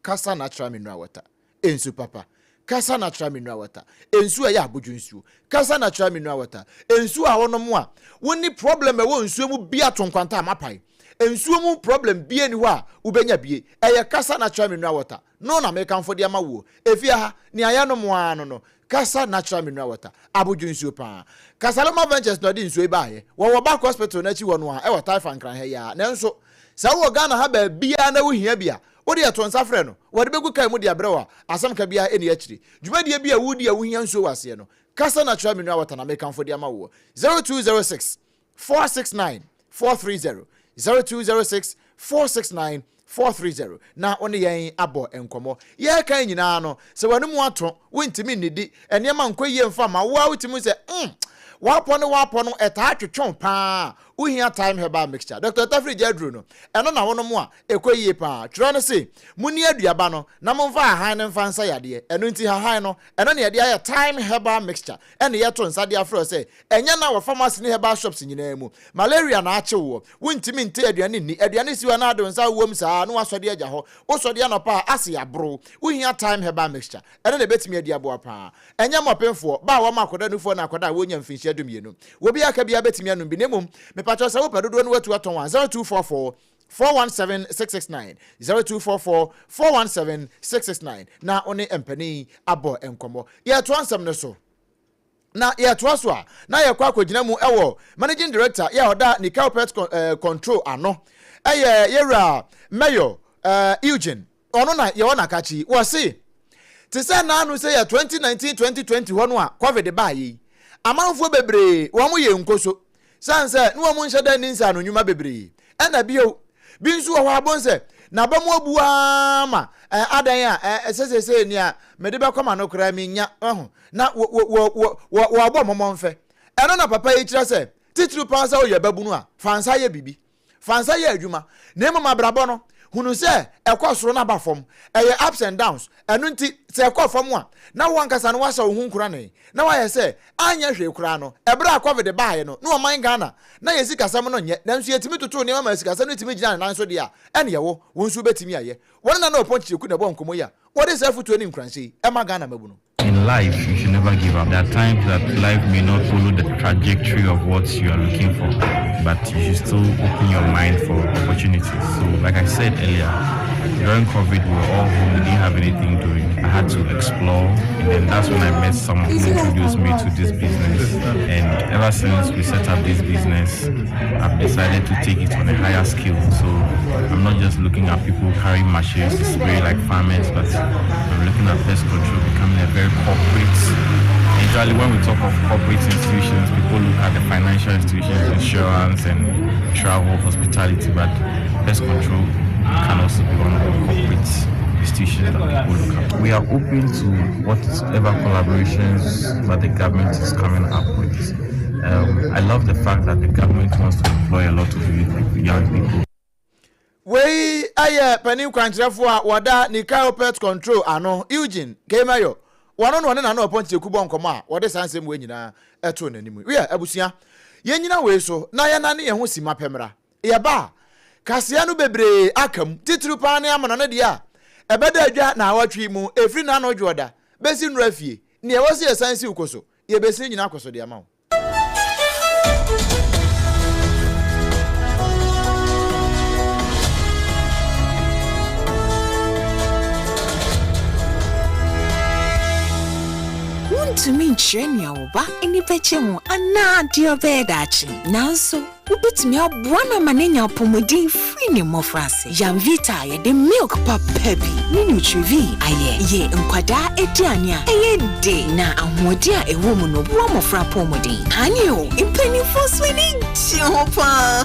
Kasa natural mineral water, nsu papa. Kasa natural mineral water, nsu a ɛyɛ abodwo nsuo. Kasa natural mineral water, nsuo a wonom a wonni problem ɛwɔ nsuo mu bia to nkwanta a mapae. Nsuo mu problem bia ni hɔ a wobɛnya bie. Ɛyɛ Kasa natural mineral water no na mekamfo de ama woɔ. Efie ha, nea yɛnom ara no no, Kasa natural mineral water, abodwo nsuo paa. Kasaloma Ventures na ɔde nsuo yi baeɛ. Wɔwɔ Back Hospital no akyi hɔ no ara, ɛwɔ Taifa Nkran ha yi ara. Nanso, sɛ wowɔ Ghana ha baabiara na wohia bi a, wo deɛ to nsa frɛ no, wɔde bɛgu kaa mu de abrɛ wo a asɛm ka biara nni akyire. Dwumadie bi a woredi a wohia nsuo wɔ aseɛ no, Kasa Natural Mineral Water na mekamfo de ama woɔ. 0206 469 430, 0206 469 430 na wo ne yɛn abɔ nkɔmmɔ. Yɛreka yi nyinaa no, sɛ w'anomu ato, wontumi nnidi, nneɛma nkɔ yie mfa mma wo a wotumi hu sɛ mm, w'apɔ ne w'apɔ no ɛtaa twetwe wo paa a, wohia Thyme Herbal Mixture. Dr. Tafiri gya aduro no, ɛno na wonom a, ɛkɔ yie paa. Twerɛ no se, Monni aduaba no na momfa hahan no mfa nsa yadeɛ. Ɛno nti hahan no, ɛno na yɛde ayɛ Thyme Herbal Mixture ɛna yɛto nsa de afrɛ wo sɛ ɛnyɛ na wɔ pharmacy ne herbal shops nyinaa mu. Malaria na akye woɔ, wontumi nte aduane nni, aduane si hɔ a na ade wo nsa wowom saa na woasɔ de agya hɔ, wosɔ de anɔpa a ase aboro wo. Wohia Thyme Herbal Mixture, ɛno na ɛbɛtumi adi aboa paa. Ɛnyɛ mmɔpemfoɔ, ba a wɔma akwadaa nufoɔ ne akwadaa a wɔnnya mfinhyia dumienu. Obi a aka biara bɛtumi anom bi na mmom mepakyɛw sɛ wopɛ dodoɔ no woatu atɔn a, 0244 417 669, 0244 417 669 na wo ne mpanin yi abɔ nkɔmmɔ. Yɛretoa nsɛm no so. Na yɛtoa so a, na yɛkɔ akɔgyina mu wɔ Managing Director yɛ a ɔda Nickel Pet Control ano, ɛyɛ yɛwura Mayor Eugene, ɔno na yɛwɔ n'akakye yi. Wɔse, te sɛ naano sɛ yɛ 2019-2020 hɔ no a COVID baeɛ yi, amanfoɔ bebree wɔn yɛ nkoso, sane sɛ ne wɔn nhyɛ da nni nsaano nnwuma bebree. Ɛna bio, bi nso wɔ hɔ a bohu sɛ n'aba mu abu ara ma adan a ɛsɛ seesei nea mede bɛkɔ ma no koraa minnya, wahu, na wɔbɔ mmɔmɔmfɛ. Ɛno na papa yi kyerɛ sɛ, titiriw paa sɛ woyɛ babunu a, fa nsa yɛ biribi. Fa nsa yɛ adwuma, na mmom abrabɔ no, hunu sɛ ɛkɔ soro na ba fam. Ɛyɛ ups and downs. Ɛno nti, sɛ ɛkɔ fam a, na wo ankasa no woahyɛ wo ho nkuranee, na woayɛ sɛ anyɛ hwee koraa no, ɛberɛ a Covid baeɛ no, na ɔman Ghana, na yɛn sikasɛm no nyɛ, nanso yɛtumi totoo nneɛma maa sikasɛm no tumi gyinaa ne nan so deɛ a, ɛneɛ wo, wo nso wobɛtumi ayɛ. Wɔne Nana Oppong Kyekyeku na ɛbɔɔ nkɔmmɔ yi a wɔde saa afotuo ne nkuranhyɛ yi ma Ghana mmabunu. In life, you should never give up. There are times that life may not follow the trajectory of what you are looking for, but you should still open your mind for opportunities. So, like I said earlier, during COVID, we were all home, we didn't have anything doing. I had to explore, and then that's when I met someone who introduced me to this business. And ever since we set up this business, I've decided to take it on a higher scale. So, I'm not just looking at people carrying machines to spray like farmers, but I'm looking at pest control becoming a very corporate. Usually, when we talk of corporate institutions, people look at the financial institutions, insurance, and travel, hospitality, but pest control can also be one of the corporate institutions that people look at. We are open to whatever collaborations that the government is coming up with. Um, I love the fact that the government wants to employ a lot of young people. Wei yɛ panin kwankyerɛfoɔ a wɔda Nikaio Pest Control ano, Eugene K. Mayor. Wɔno na ɔne Nana Ɔpɔn Kyeku bɔ nkɔmmɔ a wɔde saa nsɛm wei nyinaa too n'anim. Wiɛ, abusua, yɛnnyina wei so na yɛnnane yɛn ho simma pɛ mmra. Yɛba a, kaseɛ no bebree aka mu, titiriw paa ne amono no deɛ a ɛbɛda adwa naawɔtwe yi mu, ɛfiri Nano Dwoɔda bɛsi nnora fie. Nea ɛwɔ sɛ yɛsan siw kɔ so, yɛbɛsi ne nyinaa kɔ so de ama wo. Wontumi nkyerɛ nea wo ba ani bɛgye ho anaa deɛ ɔbɛyɛ daakye. Nanso, wobɛtumi aboa no ama no anya apɔmuden firi ne mmɔfraase. Yamvita a yɛde milk papa bi ne Nutrivie ayɛ yɛ nkwadaa aduane a ɛyɛ de na ahoɔden a ɛwɔ mu no boa mmɔfra apɔmuden. Aane o, mpanimfoɔ nso ani gye ho paa.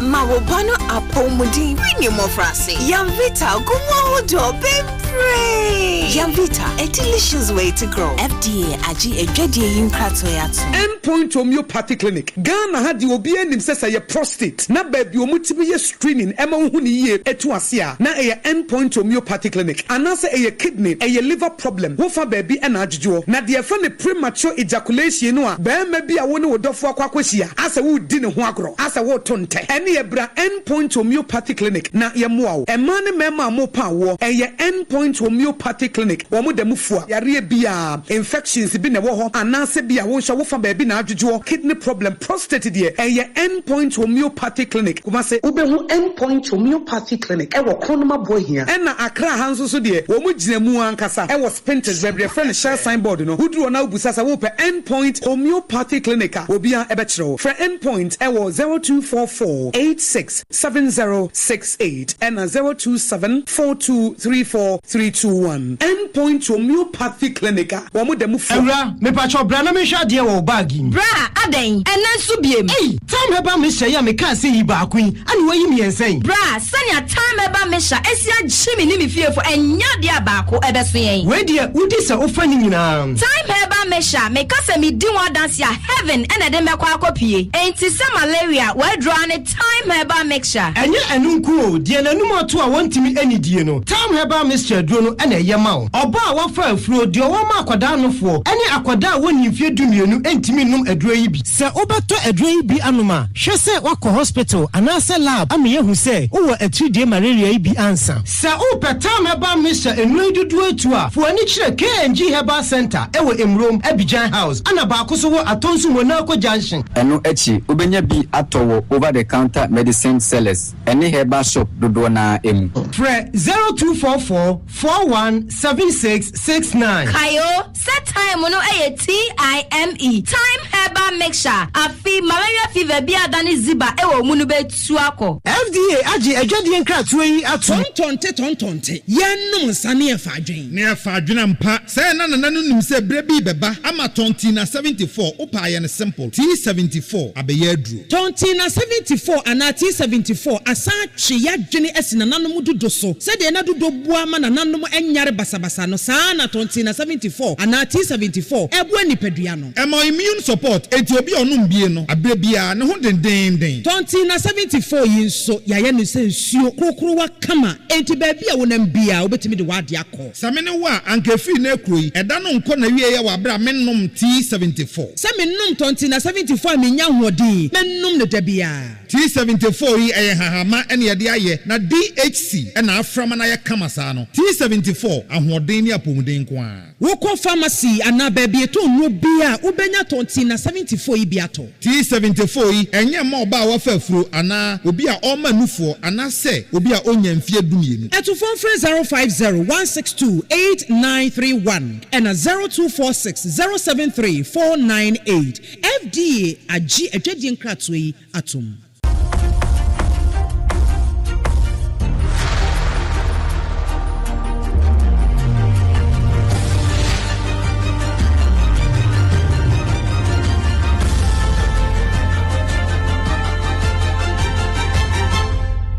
Ma wo ba no apɔmuden firi ne mmɔfraase. Yamvita gu mu ahodoɔ bebree. Yamvita, a delicious way to grow. FDA agye adwadie yi nkratoɔ yi atom. End Point Homeopathy Clinic, Ghana ha deɛ obiara nim sɛ sɛ ɛyɛ prostate na baabi a wɔtumi yɛ screening ɛma wohu no yie ɛtu ase a na ɛyɛ End Point Homeopathy Clinic anaasɛ ɛyɛ kidney, ɛyɛ liver problem wofa baabi ɛna adwodwoɔ. Na deɛ yɛfrɛ no premature ejaculation no a barima bi a wo ne wo dɔfoɔ akɔ akɔhyia asɛ woredi ne ho agorɔ asɛ woreto ntɛ ɛneɛ bra End Point Homeopathy Clinic na yɛmmoa wo. Mmaa ne mmarima a morepa awoɔ ɛyɛ End Point Homeopathy Clinic wɔn da mu fua yareɛ biara. Infections bi na ɛwɔ hɔ anaasɛ bi a wo nso wofa baabi na adwodwoɔ, kidney problem, prostate deɛ ɛyɛ End Point Homeopathy Clinic, Kumasi. Wobɛhu End Point Homeopathy Clinic wɔ Kronum Aboahia. Ɛna Accra ha nso so deɛ wɔn gyina mu ankasa wɔ Spintex baabi yɛfrɛ no Shell sign board no. Woduru hɔ na wobisa sɛ wopɛ End Point Homeopathy Clinic a obiara bɛkyerɛ wo. Frɛ End Point wɔ 0244 86 7068 ɛna 027 4234 321. End Point Homeopathy Clinic a wɔn da mu fua. Awura, mepakyɛw bra na menhwɛ adeɛ wɔ wo bag yi mu. Bra, adɛn? Ɛnnɛ nso biem? Ei! Thyme Herbal Mixture yi a mekaa sɛ yi baako yi, ɛna woayi mmiɛnsa yi? Bra, sɛnea Thyme Herbal Mixture asi agye me ne me fiefo, ɛnyɛ adeɛ a baako ɛbɛso yɛn. Wei deɛ, wodi sɛ wofa ne nyinaa. Thyme Herbal Mixture, meka sɛ medi ho adanse a, heaven na ɛde me bɛkɔ akɔpue. Enti sɛ malaria, w'aduro ara ne Thyme Herbal Mixture. Ɛnyɛ ɛno nko o, deɛ n'anum ato a wɔntumi nnidie no, Thyme Herbal Mixture aduro no na ɛyɛ ma wo. Ɔbaa a wafa afuro, deɛ ɔwɔ ma akwadaa nofoɔ, ne akwadaa a wɔnnii mfeɛ dumienu ntumi nnom aduro yi bi. Sɛ wobɛtɔ aduro yi bi anom a, hwɛ sɛ woakɔ hospital anaasɛ lab ama yɛahu sɛ wowɔ atiridie malaria yi bi ansa. Sɛ wopɛ Thyme Herbal Mixture nnuro yi dodoɔ atu a, fa w'ani kyerɛ KNG Herbal Centre wɔ Emurom, Abidjan House, ɛna baako nso wɔ Atonsu Monaco Junction. Ɛno akyi, wobɛnya bi atɔ wɔ over-the-counter medicine sellers ne herbal shop dodoɔ no ara mu. Frɛ 0244 41 76 69. Kae o, sɛ thyme no yɛ TIME, Thyme Herbal Mixture, afe malaria fever bi a adane ziba wɔ wo mu no bɛtu akɔ. FDA agye adwadie nkratoɔ yi atom. Tɔntɔnte tɔntɔnte, yɛnnom nsa ne yɛfa adwen. Ne yɛfa adwen ampa. Sɛɛ na nana no nim sɛ berɛ bi rebɛba ama Tɔntina 74, wopɛ a yɛ no simple, T74 abɛyɛ aduro. Tɔntina 74 anaa T74 asan atwe y'adwene asi nananom dodo so. Sɛdeɛ na dodo boa ma nananom nyare basabasa no, saa ara na Tɔntina 74 anaa T74 boa nipadua no. Ɛma immune support, enti obi a ɔnom bie no, aberɛ biara, ne ho dendeenden. Tɔntina 74 yi nso, yɛayɛ no sɛ nsuo korokorowa kama, enti baabi a wonam biara, wobɛtumi de w'adeɛ akɔ. Sɛ me ne wo a, anka ɛfiri nnɛ rekuro yi, ɛda no nkɔ n'awieɛ wɔ aberɛ a mennom T74. Sɛ menom Tɔntina 74 a mennya ahoɔden, mɛnom no da biara. T74 yi, ɛyɛ nhahamma na yɛde ayɛ, na DHC na afra ma no ayɛ kama saa no. T74, ahoɔden ne apɔmuden nko ara. Wokɔ pharmacy anaa baabi yɛtɔn nnuro biara a, wobɛnya Tɔntina 74 yi bi atɔ. T74 yi, ɛnyɛ mma ɔbaa a wafa afuro anaa obi a ɔrema nufoɔ anaasɛ obi a ɔnnya mfeɛ dumienu. Atufoɔ mfrɛ 050 162 8931 ɛna 0246 073 498. FDA agye adwadie nkratoɔ yi atom.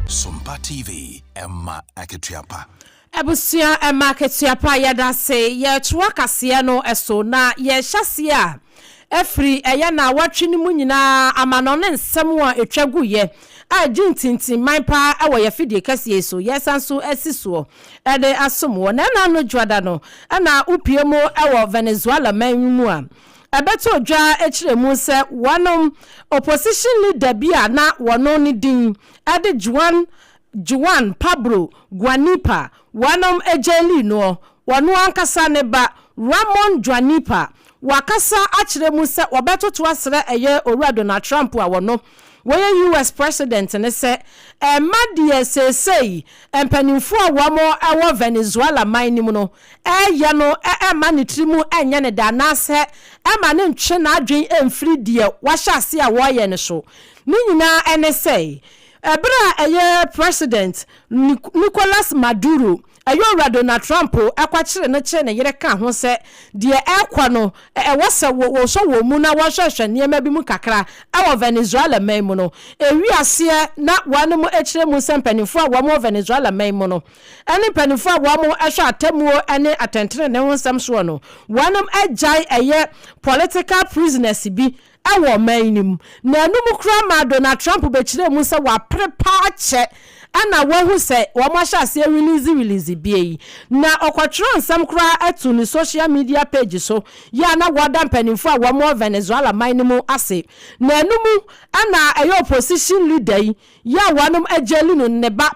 Sompa TV, ɛma akatua pa. Abusua ɛma akatua pa yɛdase yɛtoa kaseɛ no so na yɛhyɛ aseɛ a Ɛfiri ɛyɛ naawɔtwe no mu nyinaa amanɔne nsɛm a ɛtwa guiɛ a ɛgye ntintimman pa ara wɔ yɛn afidie kɛseɛ yi so, yɛresan nso asi soɔ de asom wɔ. Na ɛna ano dwoada no na wopue mu wɔ Venezuela man mu a, ɛbɛtoo dwa kyerɛ mu sɛ wɔnom opposition leader bi a na wɔno ne din de Juan Juan Pablo Guanipa, wɔnom jailii noɔ, wɔno ankasa ne ba Ramon Juanipa, Wakasa akyerɛ mu sɛ wɔbɛtoto asrɛ ɛyɛ Owura Donald Trump a wɔno wɔyɛ US President no sɛ ɛmma deɛ seesei mpanimfoɔ a wɔn wɔ Venezuela man no mu no reyɛ no mma ne tiri mu nyɛ no dɛ anaasɛ ɛmma no ntwe n'adwene mfiri deɛ wahyɛ aseɛ a wɔreyɛ no so. Ne nyinaa ne sɛ, bere a ɛyɛ President Nicolas Maduro Ɛyɛ Owura Donald Trump kwakyere no kyeree ne yere kaa ho sɛ deɛ ɛrekɔ no, ɛwɔ sɛ wɔsɔ wɔn mu na wɔhwɛhwɛ nneɛma bi mu kakra wɔ Venezuela man mu no. Ɛwii aseɛ na wɔnom kyerɛ mu sɛ mpanimfoɔ a wɔn wɔ Venezuela man mu no ne mpanimfoɔ a wɔn hwɛ atemmuo ne atɛntenenee ho nsɛm soɔ no, wɔnom agyae ɛyɛ political prisoners bi wɔ ɔman no mu. Na ɛno mu koraa maa Donald Trump bɛkyerɛɛ mu sɛ wapere paa kyɛ na wahu sɛ wɔahyɛ aseɛ release release bie yi. Na ɔkɔtwerɛ nsɛm koraa too ne social media page so yɛ a na wɔda mpanimfoɔ a wɔwɔ Venezuela man no mu ase. Na ɛno mu na ɛyɛ opposition leader yi yɛ a wɔnom agyeli no ne ba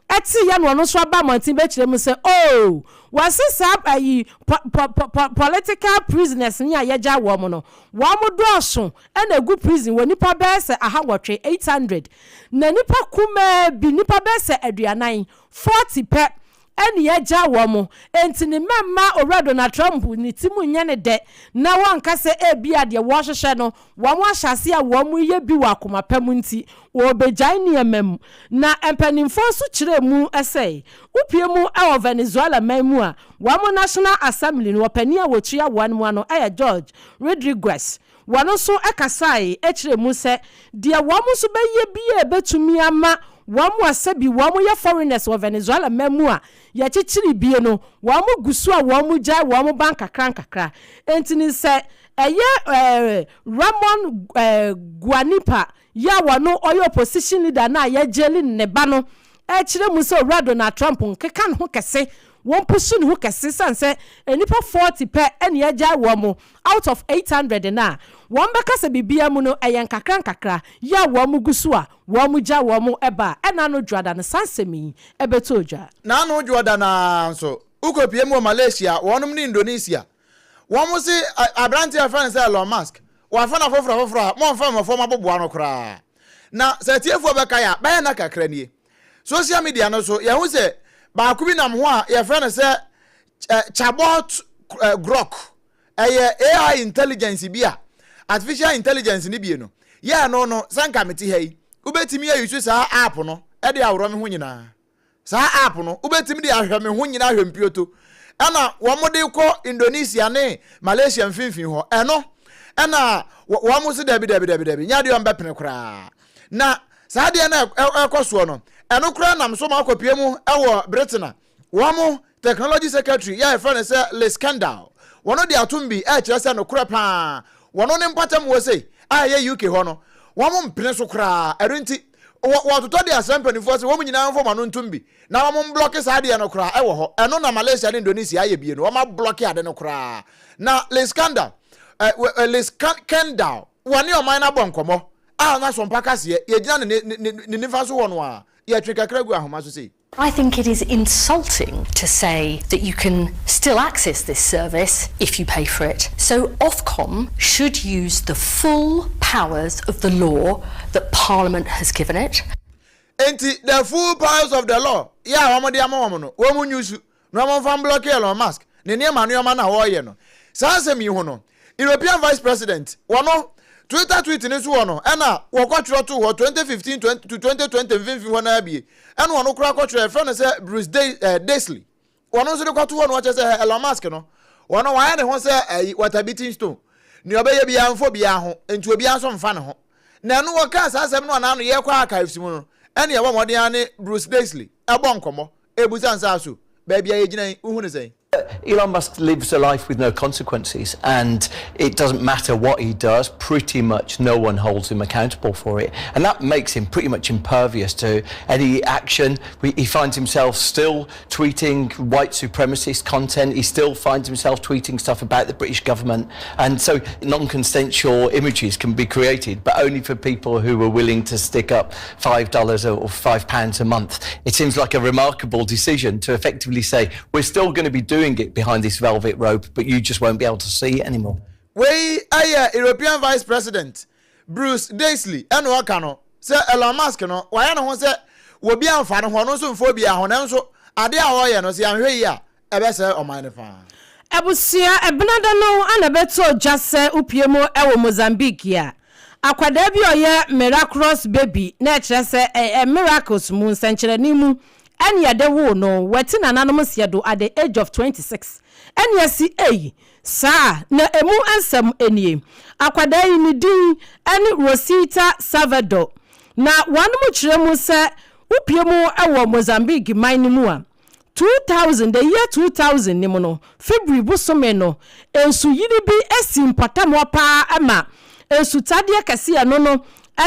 teeɛ na ɔno nso aba mmɔnten bɛkyerɛ mu sɛ oh wɔse saa ayi po po po political prisoners ne a yɛgya wɔn no wɔn dɔɔso na ɛgu prison wɔ nipa bɛyɛ sɛ ahawɔtwe, 800, na nipa kumaa bi nipa bɛyɛ sɛ aduanan, 40, pɛ ɛne yɛagya wɔn enti ne mma mma Owura Donald Trump ne ti mu nyɛ ne dɛ na wɔnka sɛ ebia deɛ wɔrehwehwɛ no wɔn ahyɛ aseɛ a wɔreyɛ bi wɔ akoma pa mu nti wɔrebɛgyae nneɛma mu. Na mpanimfoɔ nso kyerɛɛ mu sɛ wopue mu wɔ Venezuela man mu a wɔn National Assembly no ɔpanin a wɔtua wɔn ano yɛ George Rodriguez. Wɔn nso kasae kyerɛɛ mu sɛ deɛ wɔn nso bɛyɛ biara a ɛbɛtumi ama wɔn a sɛbi wɔn yɛ foreigners wɔ Venezuela man mu a yɛkyekyere bie no, wɔn gu so a wɔn gyae wɔn ba nkakra nkakra. Enti no sɛ ɛyɛ Ramon Guanipa yi a wɔno ɔyɛ opposition leader no a yɛgyeli ne ba no kyerɛ mu sɛ Owura Donald Trump nkeka ne ho kɛse, wɔmpusu ne ho kɛse sane sɛ nnipa 40 pɛ na yɛagyae wɔn out of 800 no a, wɔn bɛka sɛ biribiara mu no ɛyɛ nkakra nkakra yi a wɔn gu so a wɔn gya wɔn ba a ɛna ano dwoada no saa nsɛm yi bɛtɔ dwa. N'ano dwoada no ara nso, wokɔpue mu wɔ Malaysia, wɔnom ne Indonesia. Wɔn se aberanteɛ a yɛfrɛ no sɛ Elon Musk, wafa no afoforɔ afoforɔ a mommfa mmɔ fam aboboa no koraa. Na sɛ atiefoɔ bɛkae a, bɛyɛ nna kakra nie. Social media no so, yɛahu sɛ baako bi nam ho a yɛfrɛ no sɛ Chabot Grok. Ɛyɛ AI intelligence bi a, artificial intelligence no bie no, yɛ ɛno no, sɛ nka mete ha yi, wobɛtumi ayusu saa app no de aworɔ me ho nyinaa. Saa app no, wobɛtumi de ahwɛ me ho nyinaa ahwɛ mpioto. Ɛna wɔn de kɔ Indonesia ne Malaysia mfimfini hɔ. Ɛno, ɛna wɔn se dabi dabi dabi dabi, nyɛ adeɛ wɔn bɛpene koraa. Na saa adeɛ no ɛkɔ soɔ no, ɛno koraa nam so ma akɔpie mu ɛwɔ Britain a wɔn technology secretary yɛ a yɛfrɛ no sɛ Liz Kendall, wɔn de atom bi ɛrekyerɛ sɛ nokorɛ paa wɔn ne mpɔtam wɔ sei a ɛyɛ UK hɔ no, wɔn mpene so koraa. Ɛno nti, wɔtotɔ de asrɛ mpanimfoɔ sɛ wɔn nyinaa mfa wɔn ano ntom bi na wɔn mblɔke saa adeɛ no koraa ɛwɔ hɔ. Ɛno na Malaysia ne Indonesia ayɛ bie no, wɔn ablɔke ade no koraa. Na Liz Kendall, Liz Kendall, wɔne ɔman no abɔ nkɔmmɔ a na Sompa kaseɛ, yɛgyina ne ne ne nifa so hɔ no a, yɛtwe kakra gu ahoma so sei. I think it is insulting to say that you can still access this service if you pay for it. So Ofcom should use the full powers of the law that Parliament has given it. Enti the full powers of the law yɛ a wɔde ama wɔn no, wɔn nyusu na wɔmfa mblɔke Elon Musk ne nneɛma nneɛma no a ɔreyɛ no. Saa nsɛm yi ho no, European Vice President, wɔno, Twitter tweet no so hɔ no, ɛna wɔkɔtwerɛ too hɔ 2015 to 2020 mfimfini hɔ no ara bie, ɛna ɔno koraa kɔtwerɛ, yɛfrɛ no sɛ Bruce Day, eh, Daisley, wɔno nso de kɔto hɔ no ɔkyerɛ sɛ Elon Musk no, wɔno wayɛ ne ho sɛ ayi, water beating stone, nea ɔbɛyɛ biara mfa obiara ho, nti obiara nso mfa ne ho. Na ɛno wɔkaa saa asɛm no a n'ano yɛkɔ archives mu no, ɛne ɛbɔ mmɔden ara ne Bruce Daisley ɛbɔ nkɔmmɔ, ɛbusa nsa so, baabi a yɛgyina yi, wohu no sɛn? Elon Musk lives a life with no consequences, and it doesn't matter what he does, pretty much no one holds him accountable for it. And that makes him pretty much impervious to any action. He finds himself still tweeting white supremacist content. He still finds himself tweeting stuff about the British government. And so non-consensual images can be created, but only for people who are willing to stick up $5 or £5 a month. It seems like a remarkable decision to effectively say, we're still going to be doing it behind this velvet rope, but you just won't be able to see it anymore. Wei yɛ European Vice President Bruce Daisley ɛna ɔka no. sɛ Elon Musk no, wayɛ ne ho sɛ obi amfa ne ho, ɔno nso mfa obiara ho, nanso adeɛ a ɔreyɛ no, sɛ yɛanhwɛ yie a, ɛbɛsɛe ɔman no paa. Abusua, Ɛbenada no na ɛbɛtɔɔ dwa sɛ wopue mu wɔ Mozambique a, akwadaa bi a ɔyɛ miraculous baby, na ɛkyerɛ sɛ ɛyɛ miracles mu, nsɛnkyerɛnne mu, ɛne yɛde woo no, wati nananom nseɛdo at the age of 26. Ɛne asi ei, saa, na ɛmu nsɛm nie. Akwadaa yi ne din ne Rosita Salvador, na wɔnom kyerɛ mu sɛ wopue mu wɔ Mozambique man no mu a, 2000, the year 2000 no mu no, February bosome no, nsuyiri bi sii mpɔtam hɔ pa ara ma nsutadeɛ kɛse a ɛno no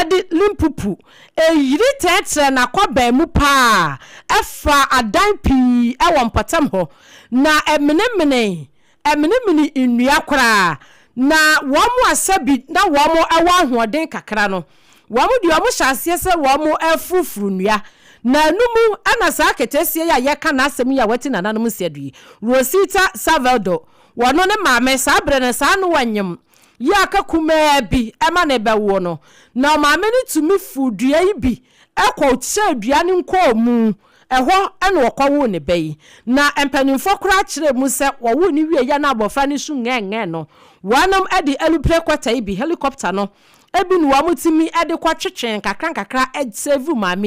de Limpopo yiri trɛtrɛɛ n'akwaban mu pa ara faa adan pii wɔ mpɔtam hɔ, na ɛmenemenee ɛmenemene nnua koraa, na wɔn a sɛbi na wɔn wɔ ahoɔden kakra no, wɔn deɛ wɔn hyɛ aseɛ sɛ wɔn refurufuru nnua, na ɛno mu na saa aketeesia yi a yɛreka n'asɛm yi a wati nananom nseɛdo yi, Rosita Saveldor, wɔno ne maame, saa berɛ no saa no wanyem yi aka kumaa bi ma no rebɛwoɔ no, na ɔmaame no tumi fuu dua yi bi kɔ hyɛɛ dua no nkɔn mu, Ɛhɔ na wɔkɔwoo ne ba yi. Na mpanimfoɔ koraa kyerɛɛ mu sɛ wɔwoo no wieeɛ na abɔfra no su ngɛɛngɛɛ no, wɔnom de alupre kɔta yi bi, helicopter no bi na wɔtumi de kɔtwetwee nkakrankakra save maame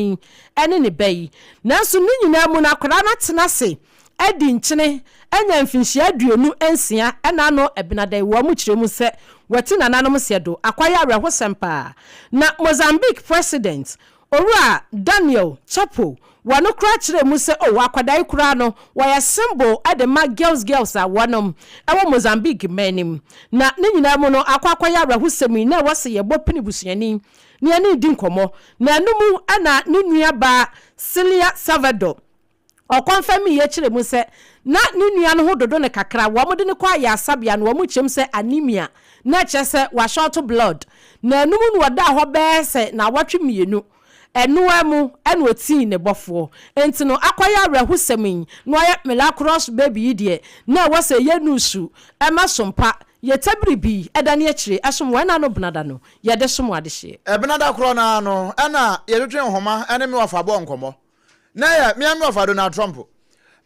yi ne ne ba yi. Nanso ne nyinaa mu no akwadaa no atena ase adi nkyene anya mfinhyia 26 na ano Ɛbenada yi wɔn kyerɛ mu sɛ wɔati nananom seɛ do. Akɔyɛ awerɛhosɛm paa. Na Mozambique President Owura Daniel Chapo wɔ no koraa kyerɛɛ mu sɛ oh akwadaa yi koraa no wɔyɛ symbol de ma girls girls a wɔnom wɔ Mozambique man no mu. Na ne nyinaa mu no akɔ akɔyɛ awerɛhosɛm yi na ɛwɔ sɛ yɛbɔ pini busuani na yɛne no di nkɔmmɔ. Na ɛno mu na ne nua baa Celia Salvador Ɔkɔmfɛmiyɛ kyerɛ mu sɛ na ne nua no ho dodo no kakra, wɔde no kɔ ayaresabea no wɔkyerɛ mu sɛ anemia, na ɛkyerɛ sɛ wahyɔɔto blood. Na ɛno mu na ɔdaa hɔ bɛyɛ sɛ naawɔtwe mmienu. Ɛno ara mu na ɔtii ne bɔfoɔ. Enti no akɔyɛ awerɛhosɛm yi na wayɛ miraculous baby yi deɛ na ɛwɔ sɛ ɛyɛ nusu ma sompa, yɛtɛ biribi da ne akyire ɛsom wɔ ɛna no benada no yɛde som adehyeɛ. Ɛbenada korɔ no ara no na yɛtwetwe nhoma ne me wɔfa bɔɔ nkɔmmɔ. Na ɛyɛ me ara me wɔfa Donald Trump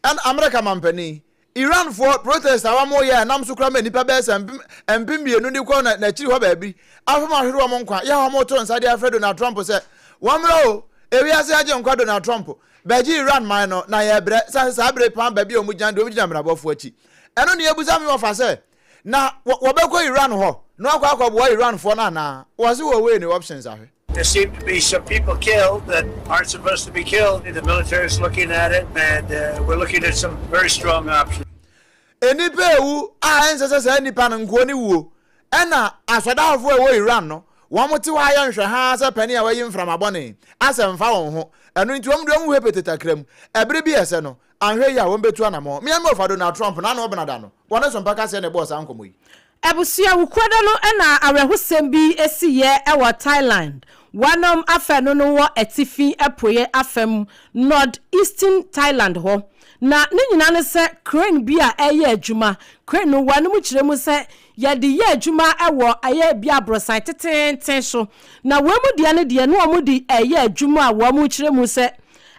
ɛna Amerika mampanin. Iranfoɔ protest a wɔn yɛ a ɛnam so koraa ma nnipa bɛyɛ sɛ 2000 de kɔ n'akyiri hɔ baabi afam ahwere wɔn nkwa yɛ a wɔn to nsa de afrɛ Donald Trump sɛ wɔn mmra o, ewiase agye nkwa Donald Trump bɛgye Iran man no na yɛbrɛ sane sɛ saa bere paa baabi a wɔn gyina deɛ wɔn gyina mmerabɔfoɔ akyi. Ɛno na yɛbusa me wɔfa sɛ na wɔbɛkɔ Iran hɔ na wɔakɔ akɔboa Iranfoɔ no anaa? Wɔse wɔ weigh ne options ahwɛ. There seem to be some people killed that aren't supposed to be killed. The military is looking at it, and uh, we're looking at some very strong options. Nnipa ewu a ɛnsɛ sɛ saa nnipa no nkoa ne wuo ɛna asɔdafoɔ a ɛwɔ Iran no wɔn te hɔ ayɛ nhwɛhaa sɛ panin a wayi mframa bɔne asɛ mfa wɔn ho ɛno nti wɔn de wɔn hwɛ pete takra mu ɛbere bi ɛsɛ no anhwɛ yi a wɔn bɛtu anamɔ mmea mi ɔfa Donald Trump n'ano ɔbenada no wɔne sompa kaseɛ na ɛbɔɔ saa nkɔmmɔ yi. Abusua Wukuada no na awerɛhosɛm bi siiɛ wɔ Thailand wɔnom afanu no wɔ atifi apueɛ afam, North-Eastern Thailand hɔ. Na ne nyinaa ne sɛ crane bi a ɛreyɛ adwuma, crane no wɔnom kyerɛ mu sɛ yɛde yɛ adwuma wɔ ɛyɛ bi aborosan teteenten so. Na wɔn mu deɛ no deɛ na wɔn de ɛreyɛ adwuma a wɔn kyerɛ mu sɛ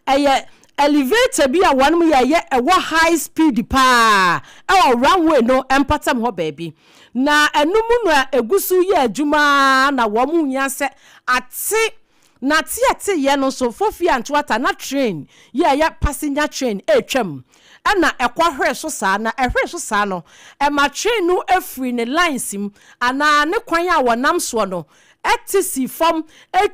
ɛyɛ elevator bi a wɔnom yɛ ɛyɛ ɛwɔ high speed paa ɛwɔ runway no mpɔtam hɔ baabi. Na ɛno mu na ɛgu so yɛ adwuma ara na wɔn hia sɛ ate na ate a ɛteeɛ no nso Fofie Antoata na train yi a ɛyɛ passenger train ɛretwam ɛna ɛkɔ hwere so saa na ɛhwere so saa no ɛma train no firi ne lines mu anaa ne kwan a wɔnam soɔ no Ɛte sii fam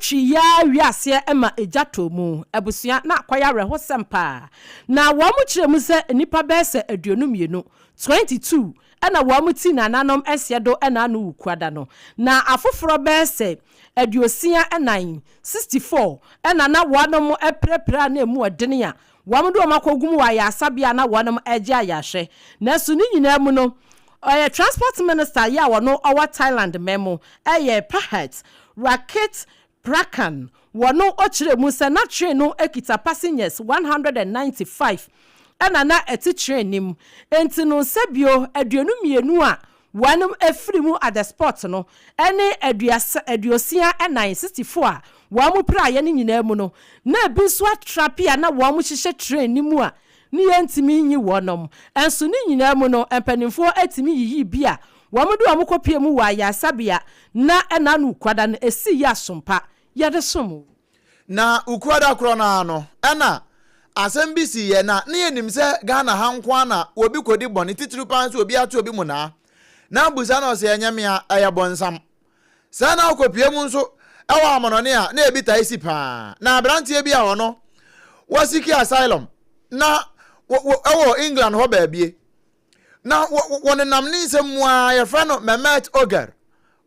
twi yaa wiee aseɛ ma egya tɔɔ mu. Abusua, na akɔyɛ awerɛhosɛm paa. Na wɔn kyerɛ mu sɛ nnipa bɛyɛ sɛ 22, 22, na wɔn ti nananom nseɛ do na ano wu kuada no. Na afoforɔ bɛyɛ sɛ 64, 64, na na wɔnom apirapira a na emu ɔdene a Wɔde wɔn akɔgu mu wɔ ayaresabea a na wɔnom regye ayarehwɛ. Nanso ne nyinaa mu no, ɔyɛ Transport Minister yi a ɔno ɔwɔ Thailand man mu yɛ Pahat Rakit Prakan. Wɔno ɔkyerɛɛ mu sɛ na train no kita passengers 195 ɛna na ɛte train no mu. Enti no sɛbio 22 a Wɔnom afiri mu at the spot no ne aduasa, 64, 64 a wɔn piraeɛ no nyinaa mu no, na ebi nso atrape a na wɔn hyehyɛ train no mu a ne yɛntumi nyi wɔnom. Nso ne nyinaa mu no, mpanimfoɔ atumi yiyii bi a wɔde wɔn kɔpue mu wɔ ayaresabea na ɛna ano Wukuada no ɛsii yɛ asompa yɛde som wo. Na Wukuada korɔ no ara no, ɛna asɛm bi siiɛ na ne yɛnim sɛ Ghana ha nko ara na obi kɔdi bɔne, titiriw paa nso obi ato obi monaa na abusa no ɔsɛ ɛnyɛ mea, ɛyɛ bonsam. Saa na wokɔpue mu nso wɔ amanɔne a, na ebi taa si paa. Na aberanteɛ bi a ɔno wasiki asylum na ɛwɔ England hɔ baabie na wɔnenam ne nsɛm mu a yɛfrɛ no Mehmet Oger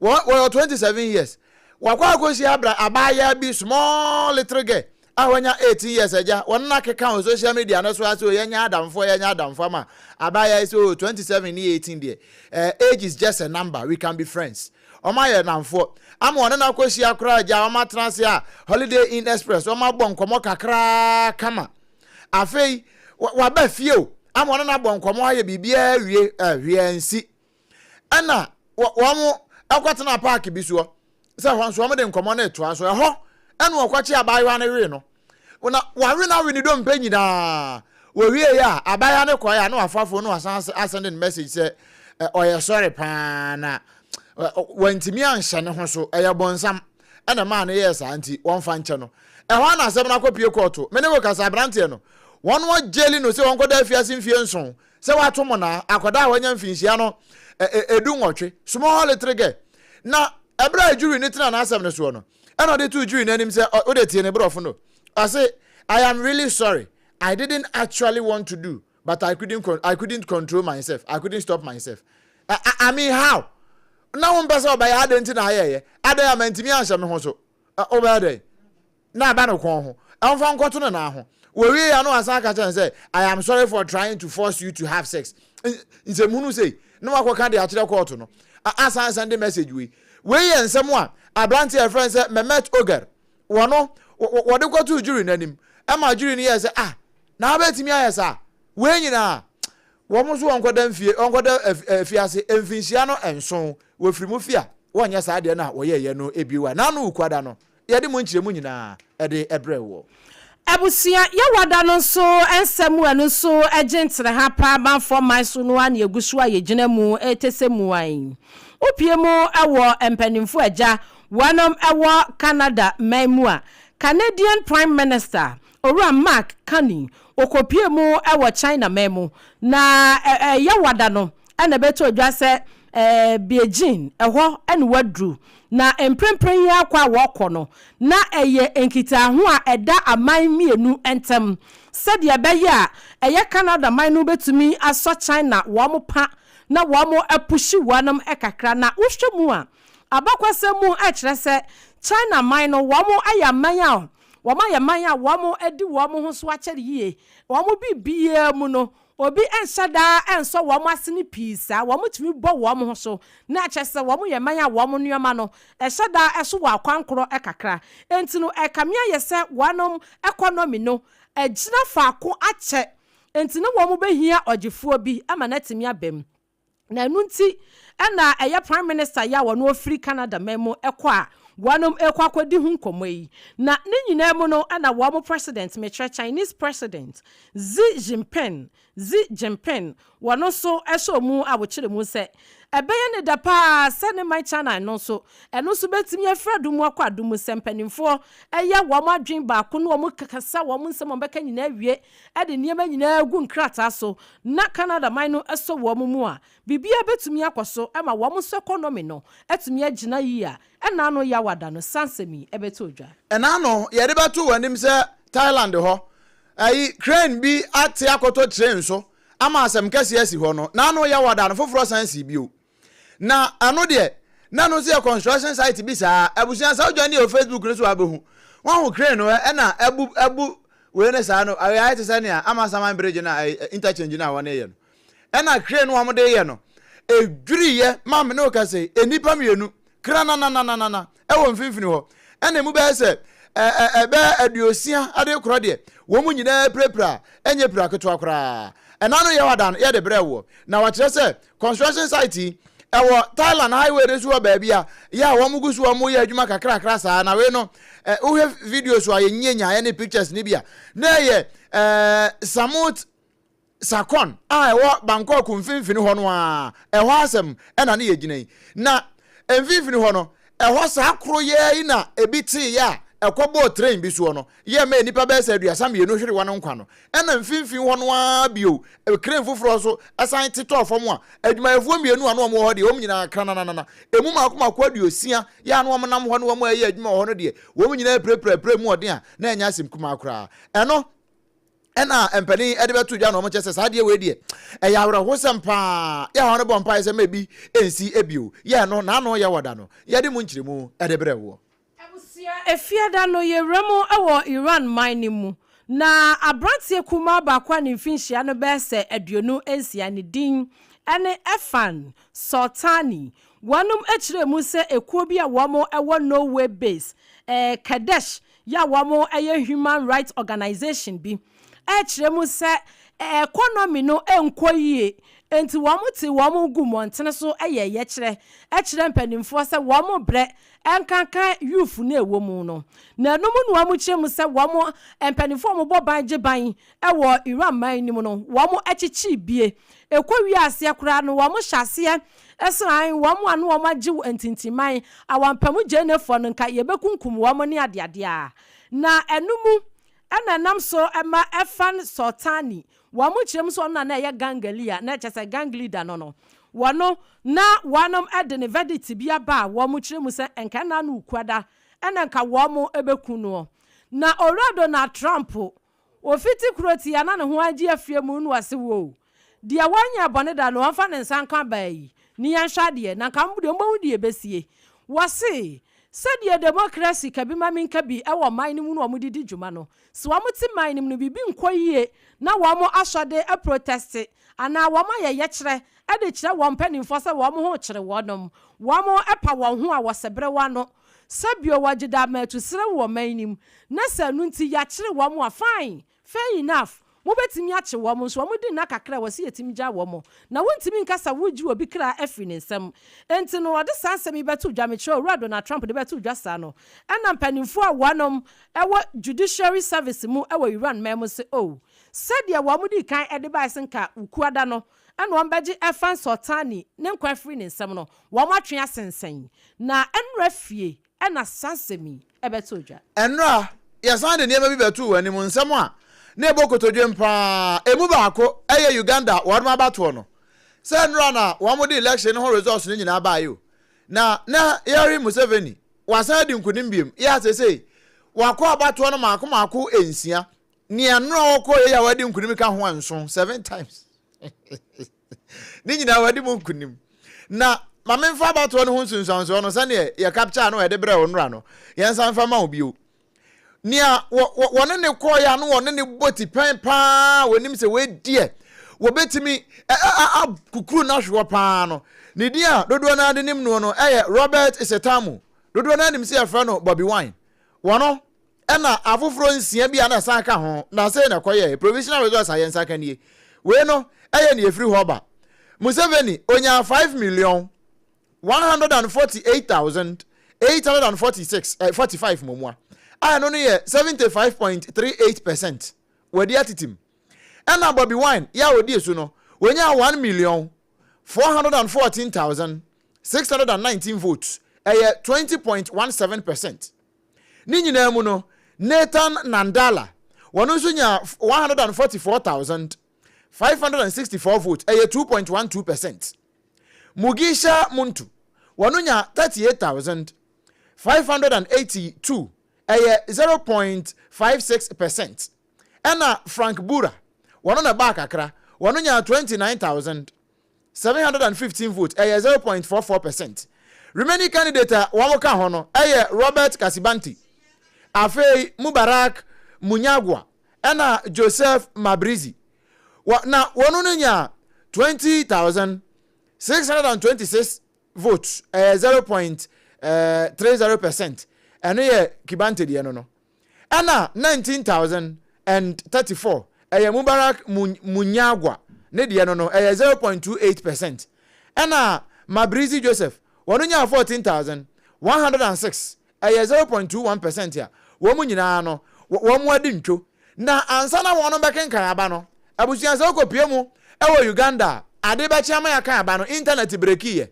wɔyɛ 27 years wakɔ akɔhyia abra abaayewa bi small little girl a wanya 18 years agya wɔn na keka wɔ social media no so ase o yɛnyɛ adamfoɔ yɛnyɛ adamfoɔ ama abaayewa yi sɛ o 27 ne 18 deɛ eh, age is just a number we can be friends wɔn ayɛ namfoɔ ama wɔn na akɔhyia koraa agya wɔn atena ase a Holiday Inn Express wɔn abɔ nkɔmɔ kakraa kama afei waba fie o ama wɔn na abɔ nkɔmɔ ayɛ biribiara wie eh, hwee nsi ɛna wɔn ɛkɔtena paaki bi soɔ sɛ hɔ nso wɔn de nkɔmɔ no retoa so ɛhɔ ɛna wɔkɔkye abaayewa no wee no na wawe no awe ne dompe nyinaa wɔwie yɛ a abaayewa no kɔɛ a na wafa fo na wasan asɛnde no message sɛ ɔyɛ sɔre paa na wantumi anhyɛ ne ho so ɛyɛ bɔnsam ɛna maa no yɛɛ saa nti wɔmfa nkyɛ no ɛhɔ na asɛm no akɔpie kɔɔto me ne wo kasa aberanteɛ no wɔn wɔgyeli no sɛ wɔnkɔda afiase mfie nson Sɛ wato monaa akwadaa a wanya mfinhyia no 18, small little girl. Na ɛberɛ a jury no tena n'asɛm no soɔ no, ɛna ɔde too jury no anim sɛ, wode tie ne borɔfo no, ɔse, I am really sorry, I didn't actually want to do, but I couldn't, I couldn't control myself, I couldn't stop myself. I, I, I mean how? Na wompɛ sɛ ɔbɛyɛ adɛn nti na ayɛɛyɛ? Adɛn a mantumi anhyɛ me ho so? Wobɛyɛ dɛn? na aba no kɔn ho, ɔmfa nkɔto ne nan ho. Wɔwie a na wasan aka kyerɛ no sɛ, I am sorry for trying to force you to have sex. Nsɛmhunu sei na wakɔka de akyerɛ kɔɔto no. Asan sɛnde message wei. Wei yɛ nsɛm a aberante a yɛfrɛ no sɛ Mehmet Oger wɔno wɔde kɔtoo jury no anim. Ɛma jury no yɛɛ sɛ, ah, na wobɛtumi ayɛ saa? Wei nyinaa, wɔn nso wɔnkɔda mfie, wɔnkɔda afiase mfinhyia no nson, wɔfiri mu fi a, wɔnyɛ saa adeɛ no a wɔyɛeɛ no bio a, n'ano Wukuada no. Yɛde mo nkyerɛmu nyinaa de brɛ woɔ. Abusua, Yawada no nso nsɛm mu ɛno nso gye ntereha paa manfoɔ man so no ara na yɛgu so a yɛgyina mu retese mua yi. Wopue mu wɔ mpanimfoɔ agya wɔnom wɔ Canada man mu a, Canadian Prime Minister, Owura Mark Carney, ɔkɔpue mu wɔ China man mu na Yawada no na ɛbɛtɔ dwa sɛ Beijing, ɛhɔ na wɔaduru, na mprempren yi ara kɔ a wɔrekɔ no, na ɛyɛ nkitaho a ɛda aman mmienu ntam sɛdeɛ ɛbɛyɛ a ɛyɛ Canada man no bɛtumi asɔ China wɔn pa na wɔapuhyi wɔn kakra. Na wohwɛ mu a, abakwasɛm mu ɛkyerɛ sɛ China man no wɔn ayɛ aman a wɔn ayɛ man a wɔadi wɔn ho so akyɛre yie. Wɔn biribiara mu no, Obi nhyɛ da nsɔ wɔn asene pii saa, wɔtumi bɔ wɔn ho so, na kyerɛ sɛ wɔyɛ man a wɔn nneɛma no hyɛ da so wɔ akwankorɔ kakra. Enti no, ɛkame ayɛ sɛ wɔn economy no agyina faako akyɛ, enti na wɔbɛhia ɔgyefoɔ bi ama no atumi aba mu. Na ɛno nti na ɛyɛ Prime Minister yi a ɔno ɔfiri Canada man mu kɔ a wɔnom rekɔ akɔdi ho nkɔmmɔ yi. Na ne nyinaa mu no na wɔn President, mekyerɛ Chinese President Xi Jinping, Xi Jinping, wɔno nso hyɛ mu a wɔkyerɛ mu sɛ ɛbɛyɛ ne dɛ paa sɛ ne man China no nso ɛno nso bɛtumi afiri adom mu akɔ adom mu sɛ mpanimfoɔ yɛ wɔn adwene baako na wɔn kasa wɔn nsɛm a wɔbɛka nyinaa wie de nneɛma nyinaa gu nkrataa so na Canada man no sɔ wɔn mu a, biribiara bɛtumi akɔ so ma wɔn nso economy no atumi agyina yie a, ɛna ano yaw ada no saa nsɛm yi bɛtɔ dwa. Ɛna ano yɛde bɛto wɔn anim sɛ Thailand hɔ ayi crane bi ate akɔtɔ train so ama asɛm kɛseɛ asi hɔ no, n'ano yaw ada no foforɔ san sii bio. Na ɛno deɛ, na ɛno nso yɛ construction site bi saa. Abusua saa wodwane wɔ Facebook no so a wobɛhu. Wahu crane no ɛna abu abu wei ne saa no ayɛ te sɛ nea Amasaman bridge no a interchange no a wɔn yɛ no. Ɛna crane no wɔn de yɛ no edwiriiɛ ma me ne wo kasa yi nnipa mmienu krananananana ɛwɔ mfimfini hɔ ɛna emu bɛyɛ sɛ ɛbɛyɛ aduosia ade korɔ deɛ wɔn mu nyinaa pirapira ɛnyɛ pira ketewa koraa ɛna no yɛ wada no yɛde brɛ woɔ na wakyerɛ sɛ Construction site yi, Ɛwɔ Thailand highway no so wɔ baabi a yɛ a wɔn gu so wɔn yɛ adwuma kakrakra saa na wei no ɛ wohwɛ videos a yɛnyie nyaeɛ ne pictures ne bi a na ɛyɛ ɛɛ Samut Sakon a ɛwɔ Bangkok mfimfini hɔ no a ɛhɔ asɛm ɛna ne yɛgyina yi na mfimfini hɔ no ɛhɔ saa koro yɛ yi na ebi tee yɛ a ɛkɔbɔɔ train bi soɔ no yɛ ma nnipa bɛyɛ sɛ 32 hwere wɔn nkwa no ɛna mfimfini hɔ no ara bio crane foforɔ nso san te tɔɔ fam a adwumayɛfoɔ mmienu a na wɔn wɔ hɔ deɛ wɔn nyinaa krananana emu mako mako 60 yɛ a na wɔn nam hɔ ne wɔn a ɛyɛ adwuma wɔ hɔ no deɛ wɔn nyinaa pirapira mu ɔden a na ɛnyɛ asɛm kumaa koraa. Ɛno ɛna mpanin de bɛto dwa na wɔn kyɛ sɛ saa adeɛ wei deɛ ɛyɛ awerɛhosɛm paa yɛ a wɔn bɔ mpaeɛ sɛ mɛbi nsi ebio yɛ no n'ano yɛ wɔ da no yɛde mu nkyerɛmu de brɛ woɔ. Abusua Efiada no yɛwura mu wɔ Iran man no mu, na abranteɛ kumaa baako a ne mfinhyia no bɛyɛ sɛ 26, ne din ne Erfan Soltani. Wɔnom kyerɛɛ mu sɛ ekuo bi a wɔn wɔ Norway base, Kadesh, yɛ a wɔn yɛ human rights organization bi, ɛrekyerɛ mu sɛ economy no nkɔ yie nti wɔn te wɔn gu mmɔntene so yɛ yɛkyerɛ kyerɛ mpanimfoɔ sɛ wɔn brɛ Ɛnkanka youth no a ɛwɔ mu no. Na ɛno mu na wɔn kyerɛ mu sɛ wɔn mpaninfoɔ a wɔbɔ ban gye ban wɔ Iran man no mu no wɔn kyekyere bie. Ɛkɔ wie aseɛ koraa no wɔn hyɛ aseɛ sran wɔn a na wɔn agye ntintimman awampamu gyenefoɔ no nka yɛbɛkunkum wɔn ne adeadeɛ a. Na ɛno mu na ɛnam so ma Erfan Soltani Wɔn kyerɛ mu sɛ ɔno na na ɛyɛ gang leader, na kyerɛ sɛ gang leader no no. Wɔno na wɔnom de ne verdict bi aba a wɔn kyerɛ mu sɛ nka ɛna ano Wukuada ɛna nka wɔn bɛku noɔ. Na Owura Donald Trump ofiti kuro tia na ne ho agye afie mu na ɔse woo deɛ wɔnyɛɛ bɔne da no ɔmfa ne nsa nka baa yi ne yɛnhwɛ adeɛ na nka mo deɛ mobɛhu deɛ ɛbɛsie. Wɔse sɛdeɛ democracy ka bi ma menka bi wɔ ɔman no mu na wɔde di dwuma no Sɛ wɔte man no mu no, biribi nkɔ yie na wɔn asɔde aprotɛste anaa wɔn ayɛ yɛkyerɛ de kyerɛ wɔn mpanimfoɔ sɛ wɔn ho rekyere wɔnom, wɔpa wɔn ho a wɔsebere wɔn ano. Sɛ bio wɔgye da ma atusere wɔ man no mu na sɛ ɛno nti yɛakyere wɔn a, fine, fair enough, mobɛtumi akye wɔn nso wɔdi nna kakra a ɛwɔ sɛ yɛtumi gyaa wɔn. Na wontumi nka sɛ woregye obi kra afiri ne nsam. Enti no wɔde saa nsɛm yi bɛto dwa, mekyerɛ Owura Donald Trump de bɛto dwa saa no, ɛna mpanimfoɔ a wɔnom wɔ Judiciary Service mu wɔ Iran man mu se, Oh, sɛdeɛ wɔn dii kan de baeɛ se nka Wukuada no na wɔn bɛgye Erfan Soltani ne nkwa afiri ne nsam no, wɔn atwe asensɛn. Na nnora fie na saa nsɛm yi bɛtoo dwa. Nnora, yɛsan de nneɛma bi bɛtoo wɔn anim, nsɛm a na ɛbɔ kotodwem paa. Emu baako yɛ Uganda wɔn abatoɔ no. Sɛ nnora na wɔde election no ho results no nyinaa baeɛ o, na na Yoweri Museveni wasan adi nkonim biom. Yɛ a seesei wakɔ abatoɔ no mmaako mmaako nsia. Nea nnora ɔkɔeɛ yi a wadi nkonim ka ho nson, seven times. Ne nyinaa wadi mu nkonim. Na ma memfa abatoɔ no ho nsunsuansoɔ no sɛdeɛ yɛ capture no yɛde brɛ wo nnora no, yɛnsan mfa ma wo bio. Nea wɔne ne kɔeɛ a na wɔne ne bɔ tipɛn paa wɔnim sɛ wei deɛ wɔbɛtumi akukuru no ahwe hɔ paa no, ne din a dodoɔ no ara de nim noɔ no yɛ Robert Setamu. Dodoɔ no ara nim sɛ yɛfrɛ no Bobi Wine. Wɔno ɛna afoforɔ nsia bi a na ɛsan ka ho na sei na ɛkɔyɛɛ provisional results a yɛn nsa ka nie. Wei no ɛyɛ nea ɛfiri hɔ ba. Museveni onyaa 5 million 148,846 eh, 45 mmomua a ɛno no yɛ 75.38 percent wɔadi atetem. Ɛna Bobi Wine yɛ a ɔdi so no wɔnyaa 1,414,619 votes ɛyɛ 20.17 percent. Ne nyinaa mu no Nathan Nandala wɔn nso nyaa 144,564 votes ɛyɛ 2.12 percent. Mugisha Muntu, wɔn nya 38,582, ɛyɛ 0.56 percent. Ɛna Frank Bura, wɔn na ɛbaa kakra, wɔn nya 29,715 votes, ɛyɛ 0.44 percent. Remaining candidate a wɔn ka ho no ɛyɛ Robert Kasibante, afei Mubarak Munyagwa, ɛna Joseph Mabrizi. Wɔ na wɔn no nyaa 20,626 votes, ɛyɛ 0.30 percent. Ɛno yɛ Kibante deɛ no no. Ɛna 19,034 ɛyɛ Mubarak Munyagwa ne deɛ no no, ɛyɛ 0.28 percent. Ɛna Mabirizi Joseph, wɔn nyaa 14,106, ɛyɛ 0.21 percent a wɔn nyinaa no wɔn adi ntwo. Na ansa na wɔn bɛkenkan aba no, abusua sɛ wokɔpue mu wɔ Uganda a, ade bɛkye ama yɛakan aba no, internet brekiiɛ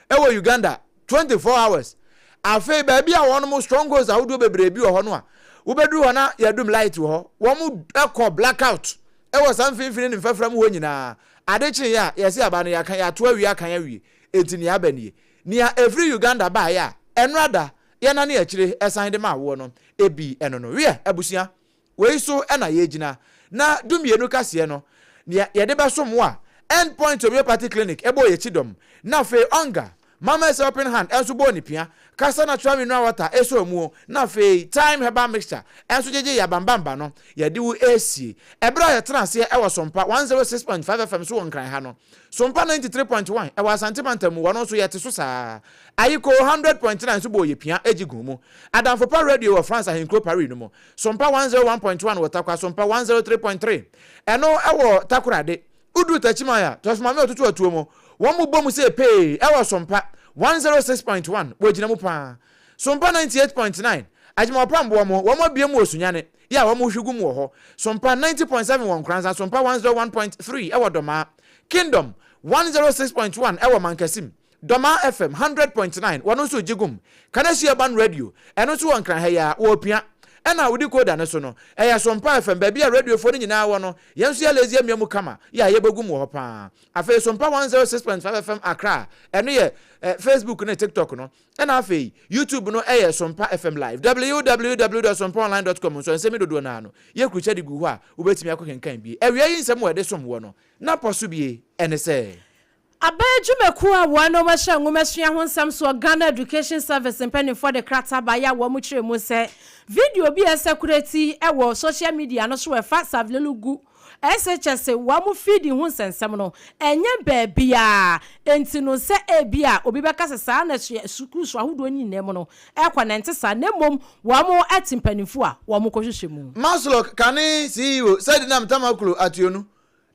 wɔ Uganda 24 hours. Afei baabi a wɔn strongholds ahodoɔ bebree bi wɔ hɔ no a, wobɛduru hɔ na yɛadum light wɔ hɔ. Wɔn kɔ blackout wɔ saa mfimfini ne mfɛfra mu hɔ nyinaa. Ade kyeeɛ a, yɛse aba no yɛaka, yɛato awie akan awie. Enti nea aba nie. Nea ɛfiri Uganda baeɛ a, ɛnora da, yɛnane akyire san de maa woɔ no, ebi ɛno no. Wiɛ, abusua, wei so na yɛgyina. Na dumienu kaseɛ no, nea yɛde bɛsom wo a, End Point Homeopathy Clinic bɔɔ yɛn kyidɔm, na afei Onga, Mama's Helping Hand nso bɔɔ ne pia, Kasa Natural Mineral Water sɔɔ muo, na afei Thyme Herbal Mixture nso gyegyee yɛn abambamba no, yɛde wo resie. Ɛberɛ a yɛtena aseɛ wɔ Sompa 106.5 FM so wɔ Nkran ha no, Sompa 93.1 wɔ Asante mantam mu, wɔno nso yɛte so saa ara. Ayikoo 100.9 nso bɔɔ yɛ pia gye guu mu. Adamfo Pa Radio wɔ France ahenkuro Paris no mu. Sompa 101.1 wɔ Tarkwa, Sompa 103.3 ɛno wɔ Takoradi. Woduru Takyiman a, Tɔsmame ɔtoto atuo mu. Wɔn bobɔ mu sɛ pee wɔ Sompa 106.1, wɔgyina mu paa. Sompa 98.9, Agyemawɔpam boɔ mo, wɔn abue mu wɔ Sunyani, yɛ a wɔhwe gu mu wɔ hɔ. Sompa 90.7 wɔ Nkoranza, Sompa 101.3 wɔ Dɔmaa. Kingdom 106.1 wɔ Mankasim. Dɔmaa FM 100.9, wɔno nso regye gum. Kaneshie Urban Radio, ɛno nso wɔ Nkran ha yi ara, wɔrepia. Ɛna wodi Koda no so no, ɛyɛ Sompa FM, baabi a radiofoɔ no nyinaa wɔ no, yɛn nso yɛ lazy amia mu kama, yɛ a yɛbɔ gum wɔ hɔ paa. Afei Sompa 106.5 FM Accra, ɛno yɛ eh, Facebook ne TikTok no. Ɛna afei YouTube no yɛ Sompa FM Live. Www dot sompaonline dot com nso nsɛm yi dodoɔ no ara no, yɛkrukyɛ de gu hɔ a wobɛtumi akɔkenkan bi. Awia yi nsɛm a wɔde som woɔ no, na pɔ so bie ne sɛ. Aban adwumakuo a wɔnom hyɛ nwomasua ho nsɛm soɔ Ghana Education Service mpaninfoɔ de krataa baeɛ a wɔn kyerɛ mu sɛ video bi a ɛsɛkureti wɔ social media no so ɛfa Savlelu SHS wɔn feeding ho nsɛnsɛm no ɛnyɛ baabiara enti no sɛ ebia obi bɛka sɛ saa na sukuu so ahodoɔ no nyinaa mu no ɛkɔ no ɛnte saa na mmom wɔn te mpaninfoɔ a wɔn kɔhwehwɛ mu. Masloc kane CEO Sedinam Tamaklo Atuonu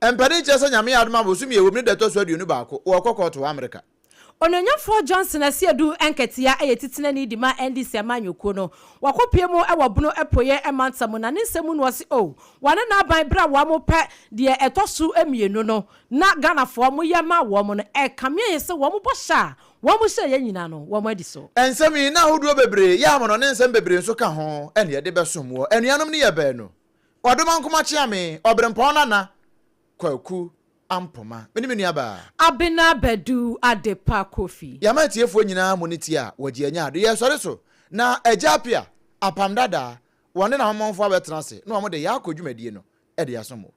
Mpanin kyerɛ sɛ Nyame yɛ adom a bosome a ɛwom ne da ɛtɔ so 21 wɔkɔ kɔɔto wɔ Amerika. Onuonyamfoɔ Johnson Asiedu Nketiah yɛ titenani de ma NDC amanyɔkuo no. Wakɔpue mu wɔ Bono Apueɛ mantam mu na ne nsɛm mu no ɔse oh wɔne n'aban berɛ a wɔn pɛ deɛ ɛtɔ so mmienu no na Ghanafoɔ wɔyɛ maa wɔn no ɛkame ayɛ sɛ wɔn bɔhyɛ a wɔn hyɛeɛ nyinaa no wɔn adi so. Nsɛm yi na ahodoɔ bebree yɛ amanɔne nsɛm bebree nso ka ho na yɛde bɛsom wɔ anuanom no yɛ baanu. Ɔdomankoma Kyeame, Ɔberempɔn Nana, Kwaku Ampoma. Me ne me nuabaa. Abena Badu Adepa Kofi. Yɛama atiefoɔ nyinaa mo ne tie a wɔgye anya ade. Yɛresɔre so na Agya Appiah, Apam Dadaa, wɔne n'ahomɔnfoɔ abɛtena ase na wɔde Yɛakɔ dwumadie no de asom wo.